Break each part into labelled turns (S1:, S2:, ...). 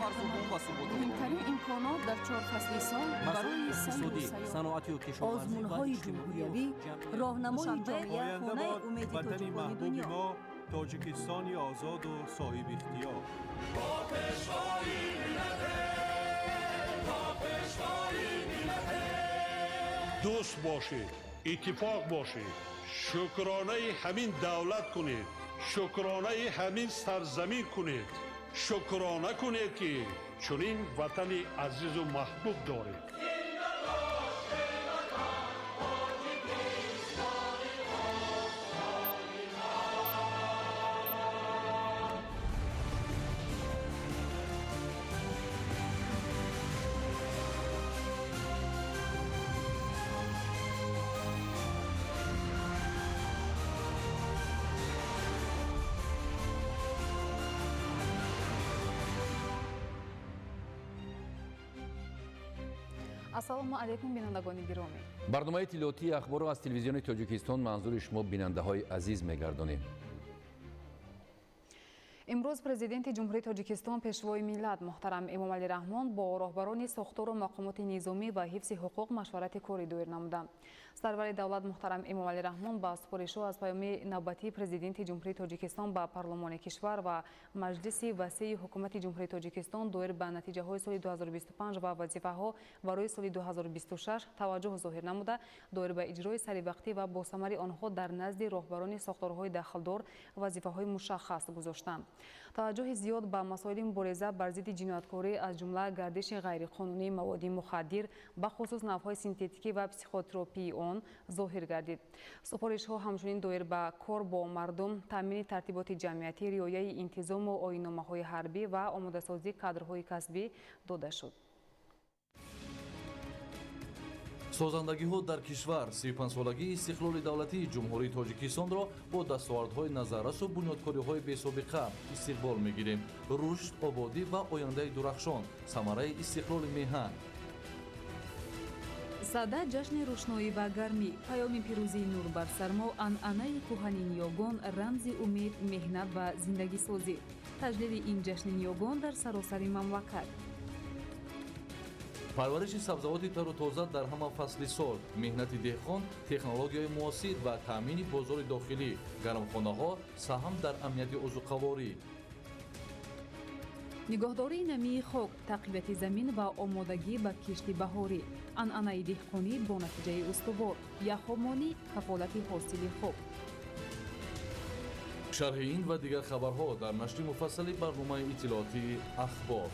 S1: Фарзудон ва суботобод.
S2: Муҳимтарин имконот дар чор фасли сол барои
S1: иқтисодӣ, саноатию кишоварзӣ.
S3: Озмунҳои ҷумҳуриявӣ, роҳнамои ҷомеа, хонаи умеди
S4: ватани
S3: тоҷикони
S4: маҳбуби
S3: дунё.
S4: Мо, Тоҷикистони озоду соҳибихтиёр.
S5: Бо пешвои миллате, бо пешвои миллате.
S6: Дӯст бошед, иттифоқ бошед, шукронаи ҳамин давлат кунед, шукронаи ҳамин сарзамин кунед, шукрона кунед, ки чунин ватани азизу маҳбуб доред.
S7: Ассалому алайкум, бинандагони гиромӣ.
S8: Барномаи иттилоотии Ахборро аз Телевизиони Тоҷикистон манзури шумо, бинандаҳои азиз, мегардонем.
S7: Имрӯз Президенти Ҷумҳурии Тоҷикистон, Пешвои миллат муҳтарам Эмомалӣ Раҳмон бо роҳбарони сохтору мақомоти низомӣ ва ҳифзи ҳуқуқ машварати корӣ доир намуданд. Сарвари давлат муҳтарам Эмомалӣ Раҳмон ба супоришҳо аз паёми навбатии Президенти Ҷумҳурии Тоҷикистон ба парлумони кишвар ва Маҷлиси васеи Ҳукумати Ҷумҳурии Тоҷикистон доир ба натиҷаҳои соли 2025 ва вазифаҳо барои соли 2026 таваҷҷӯҳ зоҳир намуда, доир ба иҷрои саривақтӣ ва босамари онҳо дар назди роҳбарони сохторҳои дахлдор вазифаҳои мушаххас гузоштанд. Таваҷҷӯҳи зиёд ба масоили мубориза бар зидди ҷинояткорӣ, аз ҷумла гардиши ғайриқонунии маводи мухаддир, бахусус навъҳои синтетикӣ ва психотропии он зоҳир гардид. Супоришҳо ҳамчунин доир ба кор бо мардум, таъмини тартиботи ҷамъиятӣ, риояи интизому оинномаҳои ҳарбӣ ва омодасозии кадрҳои касбӣ дода шуд.
S9: Созандагиҳо дар кишвар. 35-солагии истиқлоли давлатии Ҷумҳурии Тоҷикистонро бо дастовардҳои назаррасу бунёдкориҳои бесобиқа истиқбол мегирем. Рушд, ободӣ ва ояндаи дурахшон — самараи истиқлоли меҳан.
S10: Сада — ҷашни рӯшноӣ ва гармӣ, паёми пирӯзии нур бар сармо, анъанаи кӯҳани ниёгон, рамзи умед, меҳнат ва зиндагисозӣ. Таҷлили ин ҷашни ниёгон дар саросари мамлакат.
S9: Парвариши сабзавоти тару тоза дар ҳама фасли сол, меҳнати деҳқон, технологияи муосир ва таъмини бозори дохилӣ, гармхонаҳо, саҳм дар амнияти озуқаворӣ.
S10: Нигоҳдории намии хок, тақвияти замин ва омодагӣ ба кишти баҳорӣ, анъанаи деҳқонӣ бо натиҷаи устувор, яхомонӣ — кафолати ҳосили хуб.
S9: Шарҳи ин ва дигар хабарҳо дар нашри муфассали барномаи иттилоотии Ахбор.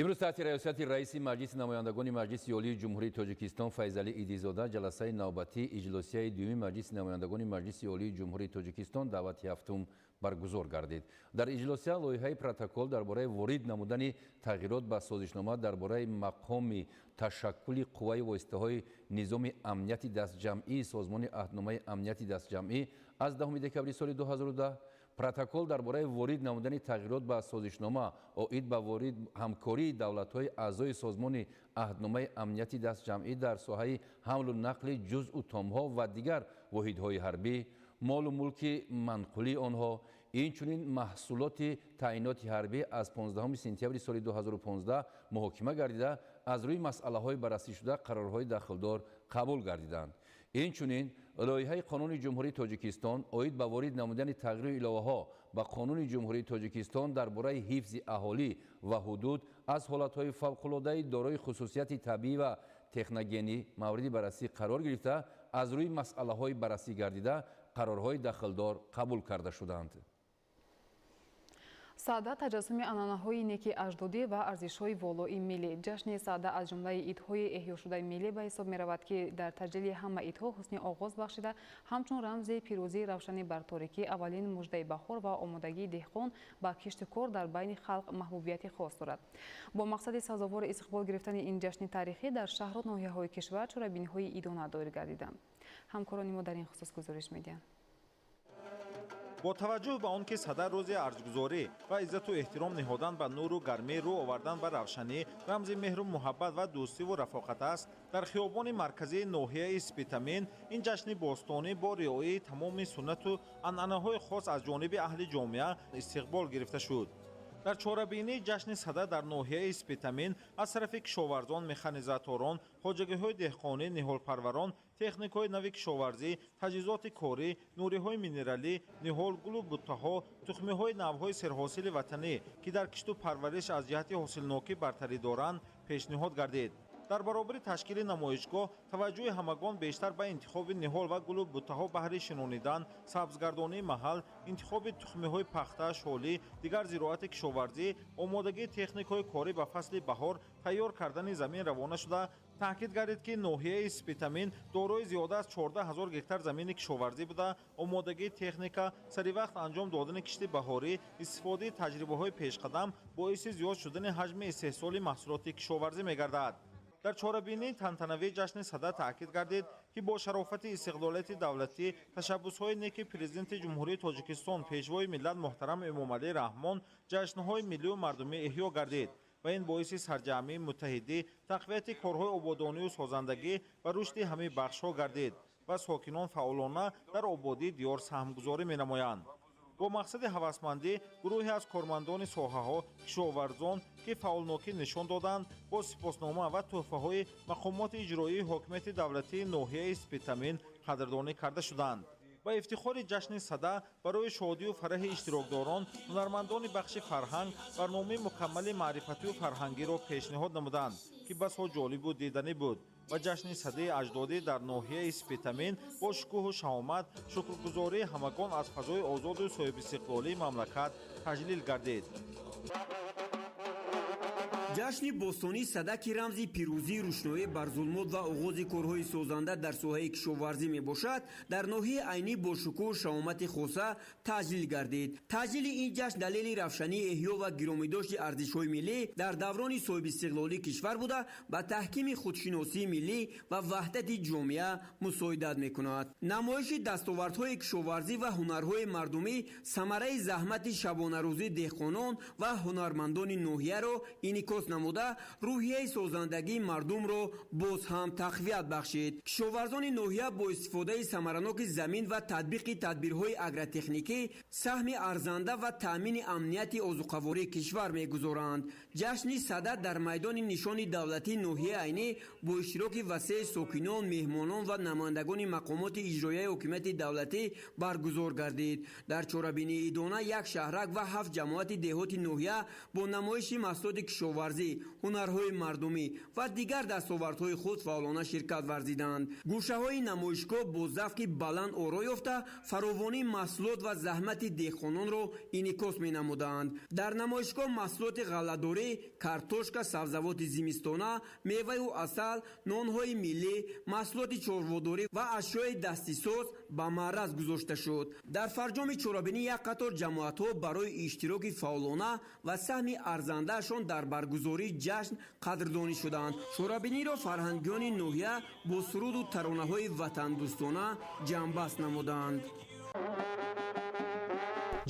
S8: Имрӯз таҳти раёсати раиси Маҷлиси намояндагони Маҷлиси Олии Ҷумҳурии Тоҷикистон Файзалӣ Идизода ҷаласаи навбатии иҷлосияи дуюми Маҷлиси намояндагони Маҷлиси Олии Ҷумҳурии Тоҷикистон даъвати ҳафтум баргузор гардид. Дар иҷлосия лоиҳаи протокол дар бораи ворид намудани тағйирот ба созишнома дар бораи мақоми ташаккули қувваи воситаҳои низоми амнияти дастҷамъии Созмони Аҳдномаи Амнияти дастҷамъӣ аз 10 декабри соли 2010, протокол дар бораи ворид намудани тағйирот ба созишнома оид ба ворид ҳамкории давлатҳои аъзои Созмони Аҳдномаи Амнияти дастҷамъӣ дар соҳаи ҳамлу нақли ҷузъу томҳо ва дигар воҳидҳои ҳарбӣ, молу мулки манқулии онҳо, инчунин маҳсулоти таъиноти ҳарбӣ аз 15 сентябри соли 2015 муҳокима гардида, аз рӯи масъалаҳои баррасӣшуда қарорҳои дахлдор қабул гардиданд. Инчунин лоиҳаи Қонуни Ҷумҳурии Тоҷикистон оид ба ворид намудани тағйиру иловаҳо ба Қонуни Ҷумҳурии Тоҷикистон дар бораи ҳифзи аҳолӣ ва ҳудуд аз ҳолатҳои фавқулодаи дорои хусусияти табиӣ ва техногенӣ мавриди баррасӣ қарор гирифта, аз рӯи масъалаҳои баррасӣ гардида қарорҳои дахлдор қабул карда шуданд.
S7: Саъда — таҷассуми анъанаҳои неки аҷдодӣ ва арзишҳои волои миллӣ. Ҷашни Саъда аз ҷумлаи идҳои эҳёшудаи миллӣ ба ҳисоб меравад, ки дар таҷлили ҳама идҳо ҳусни оғоз бахшида, ҳамчун рамзи пирӯзии равшанӣ бар торикӣ, аввалин муждаи баҳор ва омодагии деҳқон ба кишту кор дар байни халқ маҳбубияти хос дорад. Бо мақсади сазовори истиқбол гирифтани ин ҷашни таърихӣ дар шаҳру ноҳияҳои кишвар чорабиниҳои идона доир гардиданд. Ҳамкорони мо дар ин хусус гузориш медиҳанд.
S11: Бо таваҷҷӯҳ ба он ки Сада рӯзи арҷгузорӣ ва иззату эҳтиром ниҳодан ба нуру гармӣ, рӯ овардан ба равшанӣ, рамзи меҳру муҳаббат ва дӯстиву рафоқат аст, дар хиёбони марказии ноҳияи Спитамен ин ҷашни бостонӣ бо риояи тамоми суннату анъанаҳои хос аз ҷониби аҳли ҷомеа истиқбол гирифта шуд. Дар чорабинии ҷашни Сада дар ноҳияи Спитамен аз тарафи кишоварзон, механизаторон, хоҷагиҳои деҳқонӣ, ниҳолпарварон, техникаҳои нави кишоварзӣ, таҷҳизоти корӣ, нуриҳои минералӣ, ниҳол, гулу буттаҳо, тухмиҳои навъҳои серҳосили ватанӣ, ки дар кишту парвариш аз ҷиҳати ҳосилнокӣ бартарӣ доранд, пешниҳод гардид. Дар баробари ташкили намоишгоҳ таваҷҷӯҳи ҳамагон бештар ба интихоби ниҳол ва гулу буттаҳо баҳри шинонидан, сабзгардонии маҳал, интихоби тухмиҳои пахта, шолӣ, дигар зироати кишоварзӣ, омодагии техникаҳои корӣ ба фасли баҳор, тайёр кардани замин равона шуда, таъкид гардид, ки ноҳияи Спитамен дорои зиёда аз 14 ҳазор гектар замини кишоварзӣ буда, омодагии техника, саривақт анҷом додани кишти баҳорӣ, истифодаи таҷрибаҳои пешқадам боиси зиёд шудани ҳаҷми истеҳсоли маҳсулоти кишоварзӣ мегардад. Дар чорабинии тантанавии ҷашни Сада таъкид гардид, ки бо шарофати истиқлолияти давлатӣ, ташаббусҳои неки Президенти Ҷумҳурии Тоҷикистон, Пешвои миллат муҳтарам Эмомалӣ Раҳмон ҷашнҳои миллию мардумӣ эҳё гардид ва ин боиси сарҷамъӣ, муттаҳидӣ, тақвияти корҳои ободонию созандагӣ ва рушди ҳамаи бахшҳо гардид ва сокинон фаъолона дар ободии диёр саҳмгузорӣ менамоянд. Бо мақсади ҳавасмандӣ гурӯҳе аз кормандони соҳаҳо, кишоварзон, ки фаъолнокӣ нишон доданд, бо сипоснома ва тӯҳфаҳои мақомоти иҷроии ҳокимияти давлатии ноҳияи Спитамен қадрдонӣ карда шуданд. Ба ифтихори ҷашни Сада барои шодию фараҳи иштирокдорон ҳунармандони бахши фарҳанг барномаи мукаммали маърифатию фарҳангиро пешниҳод намуданд, ки басо ҷолибу диданӣ буд ва ҷашни Садаи аҷдодӣ дар ноҳияи Спитамен бо шукӯҳу шаҳомат, шукргузории ҳамагон аз фазои озоду соҳибистиқлолии мамлакат таҷлил гардид.
S12: Ҷашни бостонии Сада, ки рамзи пирӯзии рӯшноӣ бар зулмот ва оғози корҳои созанда дар соҳаи кишоварзӣ мебошад, дар ноҳияи Айнӣ бо шукӯҳу шаҳомати хоса таҷлил гардид. Таҷлили ин ҷашн далели равшании эҳё ва гиромидошти арзишҳои миллӣ дар даврони соҳибистиқлолии кишвар буда, ба таҳкими худшиносии миллӣ ва ваҳдати ҷомеа мусоидат мекунад. Намоиши дастовардҳои кишоварзӣ ва ҳунарҳои мардумӣ самараи заҳмати шабонарӯзии деҳқонон ва ҳунармандони ноҳияро инъикос намуда, рӯҳияи созандагии мардумро боз ҳам тақвият бахшид. Кишоварзони ноҳия бо истифодаи самараноки замин ва татбиқи тадбирҳои агротехникӣ саҳми арзанда ва таъмини амнияти озуқавории кишвар мегузоранд. Ҷашни Сада дар майдони нишони давлатии ноҳияи Айнӣ бо иштироки васеи сокинон, меҳмонон ва намояндагони мақомоти иҷроияи ҳокимияти давлатӣ баргузор гардид. Дар чорабинии идона як шаҳрак ва 7 ҷамоати деҳоти ноҳия бо намоиши маҳсулоти кишоварзӣ, ҳунарҳои мардумӣ ва дигар дастовардҳои худ фаъолона ширкат варзиданд. Гӯшаҳои намоишгоҳ бо завқи баланд оро ёфта, фаровонии маҳсулот ва заҳмати деҳқононро инъикос менамуданд. Дар намоишгоҳ маҳсулоти ғалладорӣ, картошка, сабзавоти зимистона, меваю асал, нонҳои миллӣ, маҳсулоти чорводорӣ ва ашёи дастисоз ба маъраз гузошта шуд. Дар фарҷоми чорабинӣ як қатор ҷамоатҳо барои иштироки фаъолона ва саҳми арзандаашон дар баргузории ҷашн қадрдонӣ шуданд. Чорабиниро фарҳангиёни ноҳия бо суруду таронаҳои ватандӯстона ҷамъбаст намуданд.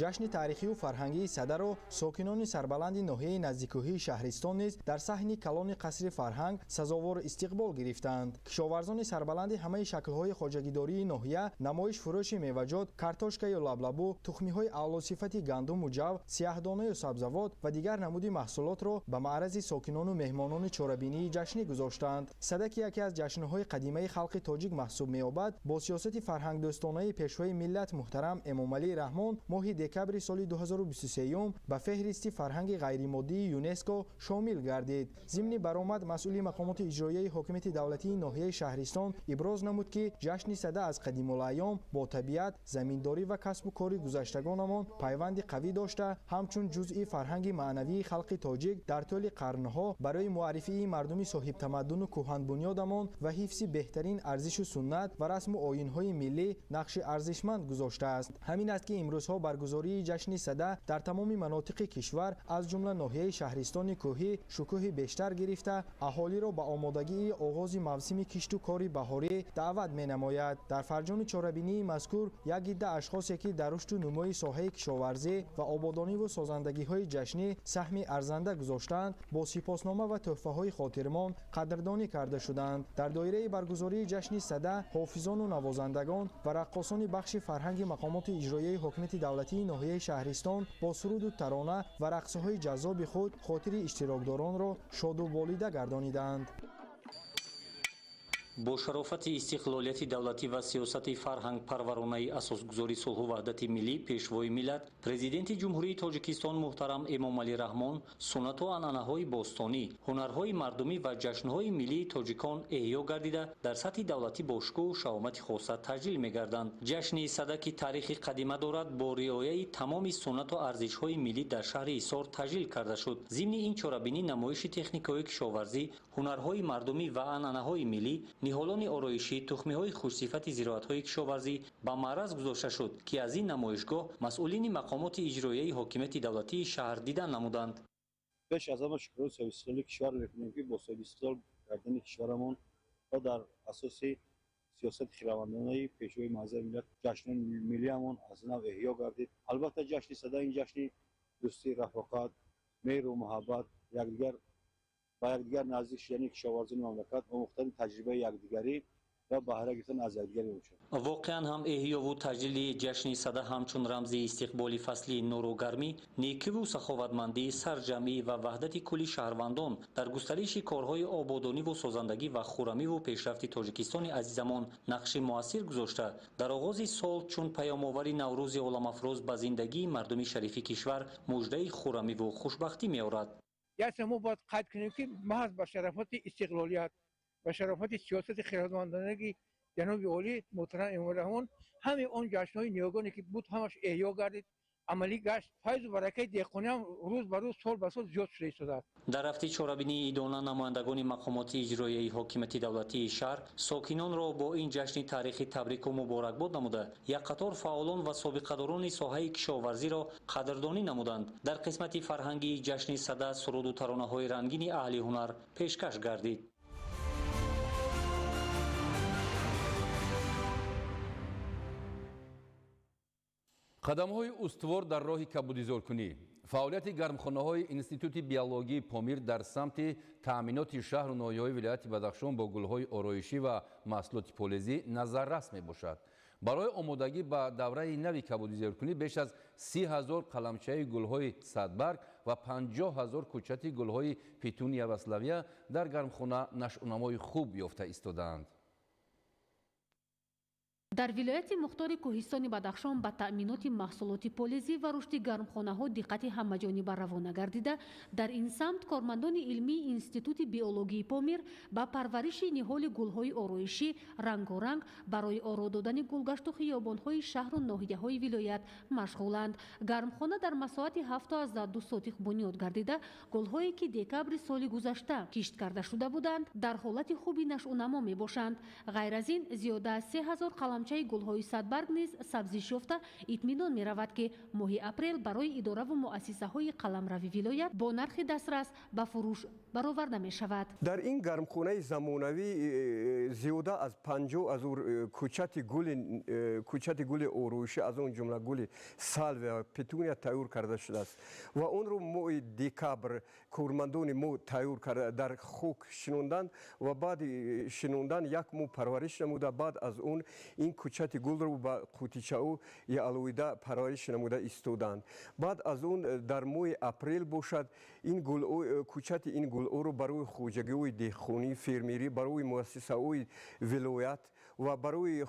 S13: Ҷашни таърихию фарҳангии Садаро сокинони сарбаланди ноҳияи наздикӯҳии шаҳристон низ дар саҳни калони қасри фарҳанг сазовор истиқбол гирифтанд. Кишоварзони сарбаланди ҳамаи шаклҳои хоҷагидории ноҳия намоиш фурӯши меваҷот, картошкаю лаблабу, тухмиҳои аълосифати гандуму ҷав, сияҳдонаю сабзавот ва дигар намуди маҳсулотро ба маърази сокинону меҳмонони чорабинии ҷашнӣ гузоштанд. Сада, ки яке аз ҷашнҳои қадимаи халқи тоҷик маҳсуб меёбад, бо сиёсати фарҳангдӯстонаи Пешвои миллат муҳтарам Эмомалӣ Раҳмон моҳи декабри соли 2023 ба феҳристи фарҳанги ғайримоддии ЮНЕСКО шомил гардид. Зимни баромад масъули мақомоти иҷроияи ҳокимияти давлатии ноҳияи шаҳристон иброз намуд, ки ҷашни Сада аз қадимулайём бо табиат, заминдорӣ ва касбу кори гузаштагонамон пайванди қавӣ дошта, ҳамчун ҷузъи фарҳанги маънавии халқи тоҷик дар тӯли қарнҳо барои муаррифии мардуми соҳибтамаддуну кӯҳанбунёдамон ва ҳифзи беҳтарин арзишу суннат ва расму оинҳои миллӣ нақши арзишманд гузоштааст. Ҳамин аст, ки имрӯзҳо баргузории Баргузории ҷашни Сада дар тамоми манотиқи кишвар, аз ҷумла ноҳияи шаҳристони кӯҳӣ, шукӯҳи бештар гирифта, аҳолиро ба омодагии оғози мавсими кишту кори баҳорӣ даъват менамояд. Дар фарҷоми чорабинии мазкур як идда ашхосе, ки дар рушду нумӯи соҳаи кишоварзӣ ва ободониву созандагиҳои ҷашнӣ саҳми арзанда гузоштаанд, бо сипоснома ва тӯҳфаҳои хотирмон қадрдонӣ карда шуданд. Дар доираи баргузории ҷашни Сада ҳофизону навозандагон ва раққосони бахши фарҳанги мақомоти иҷроияи ҳокимияти давлатии ноҳияи шаҳристон бо суруду тарона ва рақсҳои ҷаззоби худ хотири иштирокдоронро шоду болида гардониданд.
S14: Бо шарофати истиқлолияти давлатӣ ва сиёсати фарҳангпарваронаи асосгузори сулҳу ваҳдати миллӣ, Пешвои миллат, Президенти Ҷумҳурии Тоҷикистон муҳтарам Эмомалӣ Раҳмон, суннату анъанаҳои бостонӣ, ҳунарҳои мардумӣ ва ҷашнҳои миллии тоҷикон эҳё гардида, дар сатҳи давлатӣ бо шукӯҳу шаҳомати хоса таҷлил мегарданд. Ҷашни Сада, ки таърихи қадима дорад, бо риояи тамоми суннату арзишҳои миллӣ дар шаҳри Ҳисор таҷлил карда шуд. Зимни ин чорабинӣ намоиши техникаҳои кишоварзӣ, ҳунарҳои мардумӣ ва анъанаҳои миллӣ, ниҳолони ороишӣ, тухмиҳои хушсифати зироатҳои кишоварзӣ ба маъраз гузошта шуд, ки аз ин намоишгоҳ масъулини мақомоти иҷроияи ҳокимияти давлатии шаҳр дидан намуданд.
S15: Пеш аз ҳама шукрони соҳибистиқлоли кишвар мекунем, ки бо соҳибистиқлол гардани кишварамон ва дар асоси сиёсати хиравандонаи Пешвои муаззами миллат ҷашни миллиамон аз нав эҳё гардид. Албатта, ҷашни Сада ин ҷашни дӯстӣ, рафоқат, меҳру муҳаббат, якдигар ба якдигар наздик шудани кишоварзони мамлакат, омӯхтани таҷрибаи якдигарӣ ва баҳра гирифтан аз якдигарӣ мебошад.
S14: Воқеан ҳам эҳёву таҷлили ҷашни Сада ҳамчун рамзи истиқболи фасли нуру гармӣ, некиву саховатмандӣ, сарҷамъӣ ва ваҳдати кулли шаҳрвандон дар густариши корҳои ободониву созандагӣ ва хуррамиву пешрафти Тоҷикистони азизамон нақши муассир гузошта, дар оғози сол чун паёмовари Наврӯзи оламафрӯз ба зиндагии мардуми шарифи кишвар муждаи хуррамиву хушбахтӣ меорад.
S16: Яъне мо бояд қайд кунем, ки маҳз ба шарафати истиқлолият, ба шарафати сиёсати хирадмандонаги ҷаноби олӣ муҳтарам Эмомалӣ Раҳмон ҳамаи он ҷашнҳои ниёгоне, ки буд, ҳамаш эҳё гардид, амалӣ гашт. Файзу баракаи деҳқонӣ ҳам рӯз ба рӯз, сол ба сол зиёд шуда истодааст.
S14: Дар рафти чорабинии идона намояндагони мақомоти иҷроияи ҳокимияти давлатии шаҳр сокинонро бо ин ҷашни таърихӣ табрику муборакбод намуда, як қатор фаъолон ва собиқадорони соҳаи кишоварзиро қадрдонӣ намуданд. Дар қисмати фарҳангии ҷашни Сада суруду таронаҳои рангини аҳли ҳунар пешкаш гардид.
S8: Қадамҳои устувор дар роҳи кабудизоркунӣ. Фаъолияти гармхонаҳои Институти биологии Помир дар самти таъминоти шаҳру ноҳияҳои вилояти Бадахшон бо гулҳои ороишӣ ва маҳсулоти полезӣ назаррас мебошад. Барои омодагӣ ба давраи нави кабудизоркунӣ беш аз 30 000 қаламчаи гулҳои садбарг ва 50 000 кӯчати гулҳои петуния ва салвия дар гармхона нашъунамои хуб ёфта истодаанд.
S17: Дар вилояти мухтори кӯҳистони Бадахшон ба таъминоти маҳсулоти полезӣ ва рушди гармхонаҳо диққати ҳамаҷониба равона гардида, дар ин самт кормандони илмии Институти биологии Помир ба парвариши ниҳоли гулҳои ороишӣ рангоранг барои оро додани гулгашту хиёбонҳои шаҳру ноҳияҳои вилоят машғуланд. Гармхона дар масоҳати 7,2 сотих бунёд гардида, гулҳое ки декабри соли гузашта кишт карда шуда буданд, дар ҳолати хуби нашъунамо мебошанд. Ғайр аз ин, зиёда аз 3000 қаламчаи гулҳои садбарг низ сабзиш ёфта, итминон меравад, ки моҳи апрел барои идораву муассисаҳои қаламрави вилоят бо нархи дастрас ба фурӯш бароварда мешавад.
S18: Дар ин гармхонаи замонавӣ зиёда аз 50 000 кӯчати гули ороишӣ, аз он ҷумла гули салвия, петуния тайёр карда шудааст ва онро моҳи декабр кормандони мо тайёр карда дар хок шинонданд ва баъди шинондан як моҳ парвариш намуда, баъд аз он ин кӯчати гулро ба қутичаҳои алоҳида парвариш намуда истоданд. Баъд аз он дар моҳи апрел бошад, ин кӯчати ин гулҳоро барои хоҷагиҳои деҳқонӣ, фермерӣ, барои муассисаҳои вилоят ва барои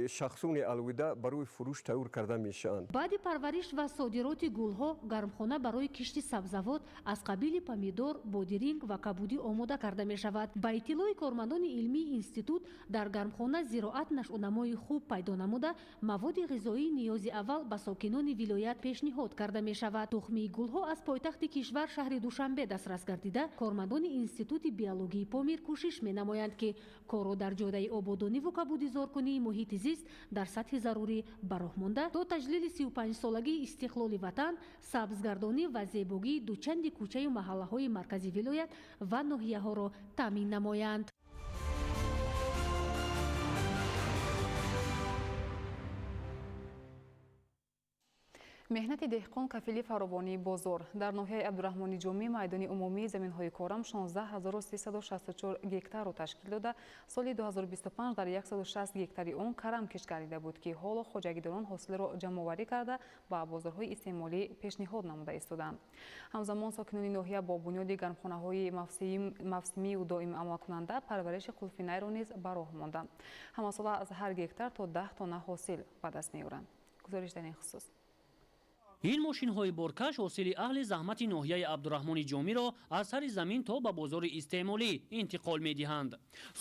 S18: шахсони алоҳида барои фурӯш тайёр карда мешаванд.
S17: Баъди парвариш ва содироти гулҳо гармхона барои кишти сабзавот аз қабили помидор, бодиринг ва кабудӣ омода карда мешавад. Ба иттилои кормандони илмии институт, дар гармхона зироат нашъунамои хуб пайдо намуда, маводи ғизоии ниёзи аввал ба сокинони вилоят пешниҳод карда мешавад. Тухмии гулҳо аз пойтахти кишвар шаҳри Душанбе дастрас гардида, кормандони Институти биологии Помир кӯшиш менамоянд, ки корро дар ҷодаи ободониву гармхонакуниву кабудизоркунии муҳити зист дар сатҳи зарурӣ ба роҳ монда, то таҷлили 35-солагии истиқлоли ватан, сабзгардонӣ ва зебогии дучанди кӯчаю маҳаллаҳои маркази вилоят ва ноҳияҳоро таъмин намоянд.
S7: Меҳнати деҳқон кафили фаровонии бозор. Дар ноҳияи Абдураҳмони Ҷомӣ майдони умумии заминҳои корам 16364 гектарро ташкил дода, соли 2025 дар 160 гектари он карам кишт гардида буд, ки ҳоло хоҷагидорон ҳосилро ҷамъоварӣ карда ба бозорҳои истеъмолӣ пешниҳод намуда истодаанд. Ҳамзамон сокинони ноҳия бо бунёди гармхонаҳои мавсимию доим амалкунанда парвариши қулфинайро низ ба роҳ монданд. Ҳамасола аз ҳар гектар то 10 тонна ҳосил ба даст меоранд. Гузориш дар ин хусус.
S19: Ин мошинҳои боркаш ҳосили аҳли заҳмати ноҳияи Абдураҳмони Ҷомиро аз сари замин то ба бозори истеъмолӣ интиқол медиҳанд.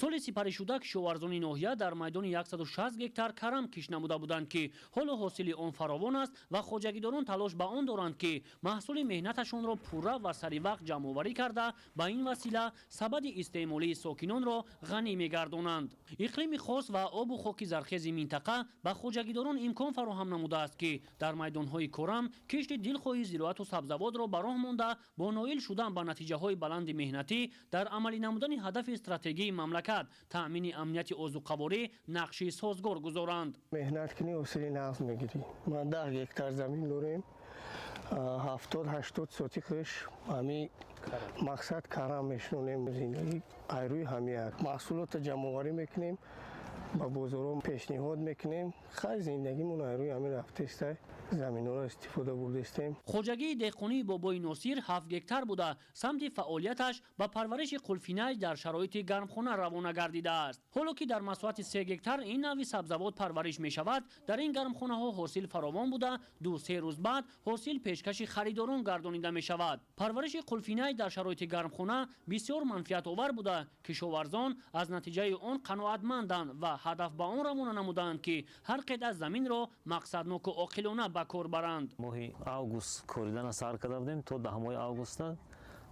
S19: Соли сипаришуда кишоварзони ноҳия дар майдони 160 гектар карам кишт намуда буданд, ки ҳоло ҳосили он фаровон аст ва хоҷагидорон талош ба он доранд, ки маҳсули меҳнаташонро пурра ва саривақт ҷамъоварӣ карда, ба ин васила сабади истеъмолии сокинонро ғанӣ мегардонанд. Иқлими хос ва обу хоки зархези минтақа ба хоҷагидорон имкон фароҳам намудааст, ки дар майдонҳои корам кишти дилхоҳи зироату сабзавотро ба роҳ монда, бо ноил шудан ба натиҷаҳои баланди меҳнатӣ дар амалӣ намудани ҳадафи стратегии мамлакат, таъмини амнияти озуқаворӣ нақши созгор гузоранд.
S20: Меҳнат кунӣ, ҳосили нағз мегирӣ. Ман 10 гектар замин дорем, 70-80 сотихаш ҳами мақсад карам мешинонем. Зиндагӣ айрӯи ҳамияк. Маҳсулотро ҷамъоварӣ мекунем, ба бозорҳо пешниҳод мекунем. Хайр, зиндагимон айрӯи ҳамин рафтестай, заминҳоро истифода бурдестем.
S19: Хоҷагии деҳқонии Бобои Носир 7 гектар буда, самти фаъолияташ ба парвариши қулфинай дар шароити гармхона равона гардидааст. Ҳоло ки дар масоҳати 3 гектар ин навъи сабзавот парвариш мешавад, дар ин гармхонаҳо ҳосил фаровон буда, 2-3 рӯз баъд ҳосил пешкаши харидорон гардонида мешавад. Парвариши қулфинай дар шароити гармхона бисёр манфиатовар буда, кишоварзон аз натиҷаи он қаноатманданд ва ҳадаф ба он равона намуданд, ки ҳар қитъа заминро мақсадноку оқилона ба кор баранд.
S21: Моҳи август коридана сар карда будем, то 10 августа,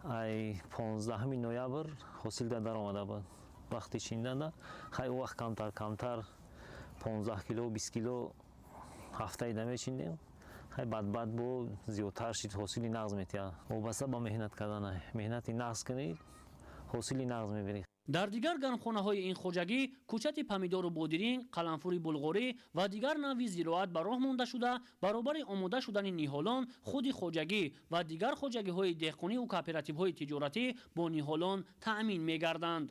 S21: ай 15 ноябр ҳосил даромада буд. Вақти чинданда хай у вақт камтар камтар 15 кило 20 кило ҳафтаида мечиндем. Хай бадбад бо зиёдтар шид, ҳосили нағз метиҳад. Вобаста ба меҳнат кардана, меҳнати нағз кунӣ, ҳосили нағз мебирӣ.
S19: Дар дигар гармхонаҳои ин хоҷагӣ кӯчати помидору бодиринг, қаламфури булғорӣ ва дигар навъи зироат ба роҳ монда шуда, баробари омода шудани ниҳолон худи хоҷагӣ ва дигар хоҷагиҳои деҳқониву кооперативҳои тиҷоратӣ бо ниҳолон таъмин мегарданд.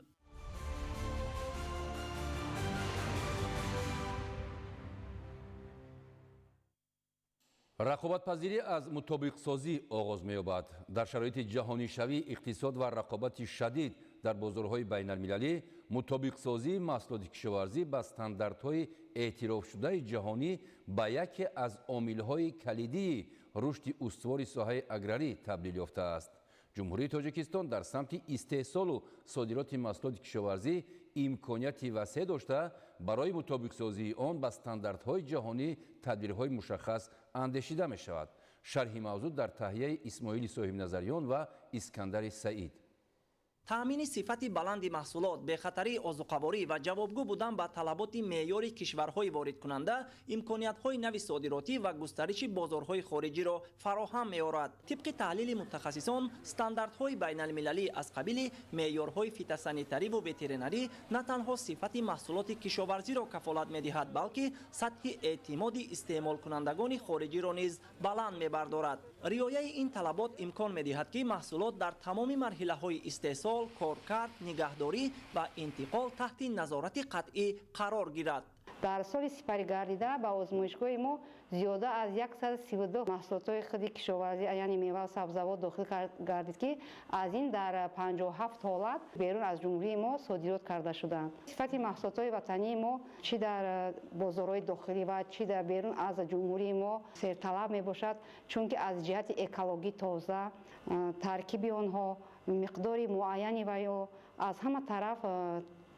S8: Рақобатпазирӣ аз мутобиқсозӣ оғоз меёбад. Дар шароити ҷаҳонишавии иқтисод ва рақобати шадид дар бозорҳои байналмилалӣ, мутобиқсозии маҳсулоти кишоварзӣ ба стандартҳои эътирофшудаи ҷаҳонӣ ба яке аз омилҳои калидии рушди устувори соҳаи аграрӣ табдил ёфтааст. Ҷумҳурии Тоҷикистон дар самти истеҳсолу содироти маҳсулоти кишоварзӣ имконияти васеъ дошта, барои мутобиқсозии он ба стандартҳои ҷаҳонӣ тадбирҳои мушаххас андешида мешавад. Шарҳи мавзӯъ дар таҳияи Исмоили Соҳибназарён ва Искандари Саид.
S22: Таъмини сифати баланди маҳсулот, бехатарии озуқаворӣ ва ҷавобгӯ будан ба талаботи меъёри кишварҳои воридкунанда имкониятҳои нави содиротӣ ва густариши бозорҳои хориҷиро фароҳам меорад. Тибқи таҳлили мутахассисон, стандартҳои байналмилалӣ аз қабили меъёрҳои фитосанитариву ветеринарӣ на танҳо сифати маҳсулоти кишоварзиро кафолат медиҳад, балки сатҳи эътимоди истеъмолкунандагони хориҷиро низ баланд мебардорад. Риояи ин талабот имкон медиҳад, ки маҳсулот дар тамоми марҳилаҳои истеҳсол, коркард, нигаҳдорӣ ва интиқол таҳти назорати қатъӣ қарор гирад.
S23: Дар соли сипаригардида ба озмоишгоҳи мо зиёда аз 132 маҳсулотҳои худи кишоварзӣ, яъне мева ва сабзавот дохил гардид, ки аз ин дар 57 ҳолат берун аз ҷумҳурии мо содирот карда шуданд. Сифати маҳсулотҳои ватании мо чӣ дар бозорҳои дохилӣ ва чӣ дар берун аз ҷумҳурии мо серталаб мебошад, чунки аз ҷиҳати экологӣ тоза, таркиби онҳо, миқдори муайяни ва ё аз ҳама тараф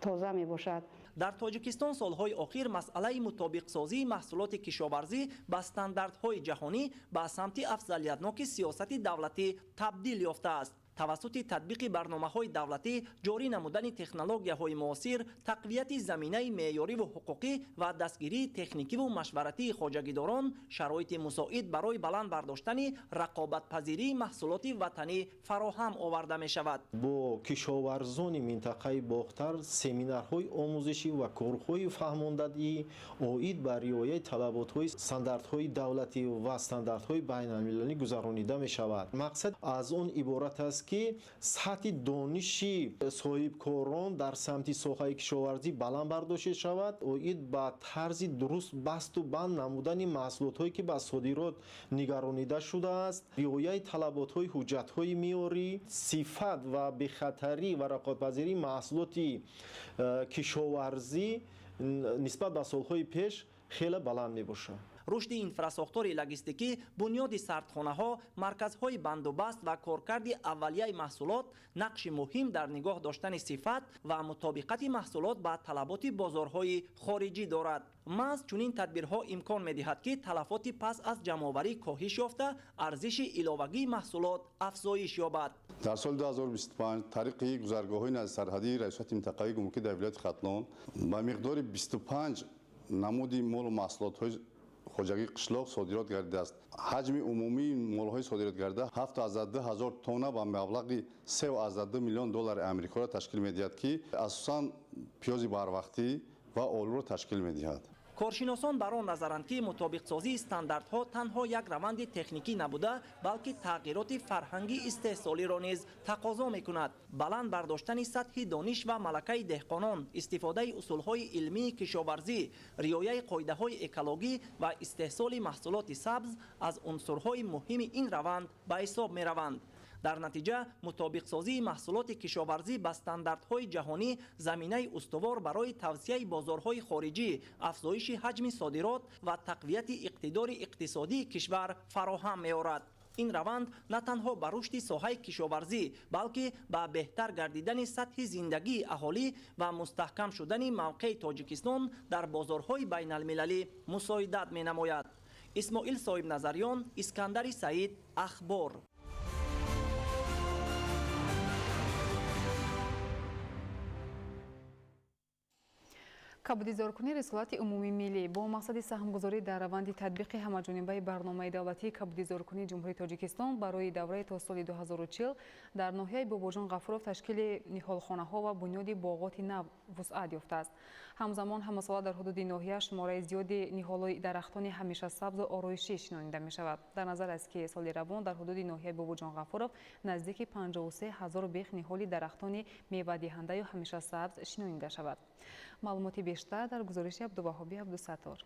S23: тоза мебошад.
S22: Дар Тоҷикистон солҳои охир масъалаи мутобиқсозии маҳсулоти кишоварзӣ ба стандартҳои ҷаҳонӣ ба самти афзалиятноки сиёсати давлатӣ табдил ёфтааст. Тавассути татбиқи барномаҳои давлатӣ, ҷорӣ намудани технологияҳои муосир, тақвияти заминаи меъёриву ҳуқуқӣ ва дастгирии техникиву машваратии хоҷагидорон шароити мусоид барои баланд бардоштани рақобатпазирии маҳсулоти ватанӣ фароҳам оварда мешавад.
S1: Бо кишоварзони минтақаи Бохтар семинарҳои омӯзишӣ ва корҳои фаҳмондадӣ оид ба риояи талаботҳои стандартҳои давлатӣ ва стандартҳои байналмилалӣ гузаронида мешавад. Мақсад аз он иборат аст, ки сатҳи дониши соҳибкорон дар самти соҳаи кишоварзӣ баланд бардошта шавад, оид ба тарзи дуруст басту банд намудани маҳсулотҳое, ки ба содирот нигаронида шудааст, риояи талаботҳои ҳуҷҷатҳои меъёрӣ, сифат ва бехатарӣ ва рақобатпазирии маҳсулоти кишоварзӣ нисбат ба солҳои пеш хеле баланд мебошад.
S22: Рушди инфрасохтори логистикӣ, бунёди сардхонаҳо, марказҳои бандубаст ва коркарди аввалияи маҳсулот нақши муҳим дар нигоҳ доштани сифат ва мутобиқати маҳсулот ба талаботи бозорҳои хориҷӣ дорад. Маҳз чунин тадбирҳо имкон медиҳад, ки талафоти пас аз ҷамъоварӣ коҳиш ёфта, арзиши иловагии маҳсулот афзоиш ёбад.
S2: Дар соли 2025 тариқи гузаргоҳҳои наздисарҳадии раёсати минтақавии гумрукӣ дар вилояти Хатлон ба миқдори 25 намуди молу маҳсулотҳои хоҷагии қишлоқ содирот гардидааст. Ҳаҷми умумии молҳои содиротгардида 7,2 ҳазор тонна ба маблағи 3,2 миллион доллари Амрикоро ташкил медиҳад, ки асосан пиёзи барвақтӣ ва олуро ташкил медиҳад.
S22: Коршиносон бар он назаранд, ки мутобиқсозии стандартҳо танҳо як раванди техникӣ набуда, балки тағйироти фарҳанги истеҳсолиро низ тақозо мекунад. Баланд бардоштани сатҳи дониш ва малакаи деҳқонон, истифодаи усулҳои илмии кишоварзӣ, риояи қоидаҳои экологӣ ва истеҳсоли маҳсулоти сабз аз унсурҳои муҳими ин раванд ба ҳисоб мераванд. Дар натиҷа мутобиқсозии маҳсулоти кишоварзӣ ба стандартҳои ҷаҳонӣ заминаи устувор барои тавсияи бозорҳои хориҷӣ, афзоиши ҳаҷми содирот ва тақвияти иқтидори иқтисодии кишвар фароҳам меорад. Ин раванд на танҳо ба рушди соҳаи кишоварзӣ, балки ба беҳтар гардидани сатҳи зиндагии аҳолӣ ва мустаҳкам шудани мавқеи Тоҷикистон дар бозорҳои байналмилалӣ мусоидат менамояд. Исмоил Соҳибназарён, Искандари Саид, Ахбор.
S7: Кабудизоркунии рисолати умумии миллӣ бо мақсади саҳмгузорӣ дар раванди татбиқи ҳамаҷонибаи барномаи давлатии кабудизоркунии Ҷумҳурии Тоҷикистон барои давраи то соли 2040 дар ноҳияи Бобоҷон Ғафуров ташкили ниҳолхонаҳо ва бунёди боғоти нав вусъат ёфтааст. Ҳамзамон ҳамасола дар ҳудуди ноҳия шумораи зиёди ниҳолҳои дарахтони ҳамешасабзу ороишӣ шинонида мешавад. Дар назар аст, ки соли равон дар ҳудуди ноҳияи Бобоҷон Ғафуров наздики 53 ҳазор бех ниҳоли дарахтони мевадиҳандаю ҳамешасабз шинонида шавад. Маълумоти бештар дар гузориши Абдуваҳоби Абдусаттор.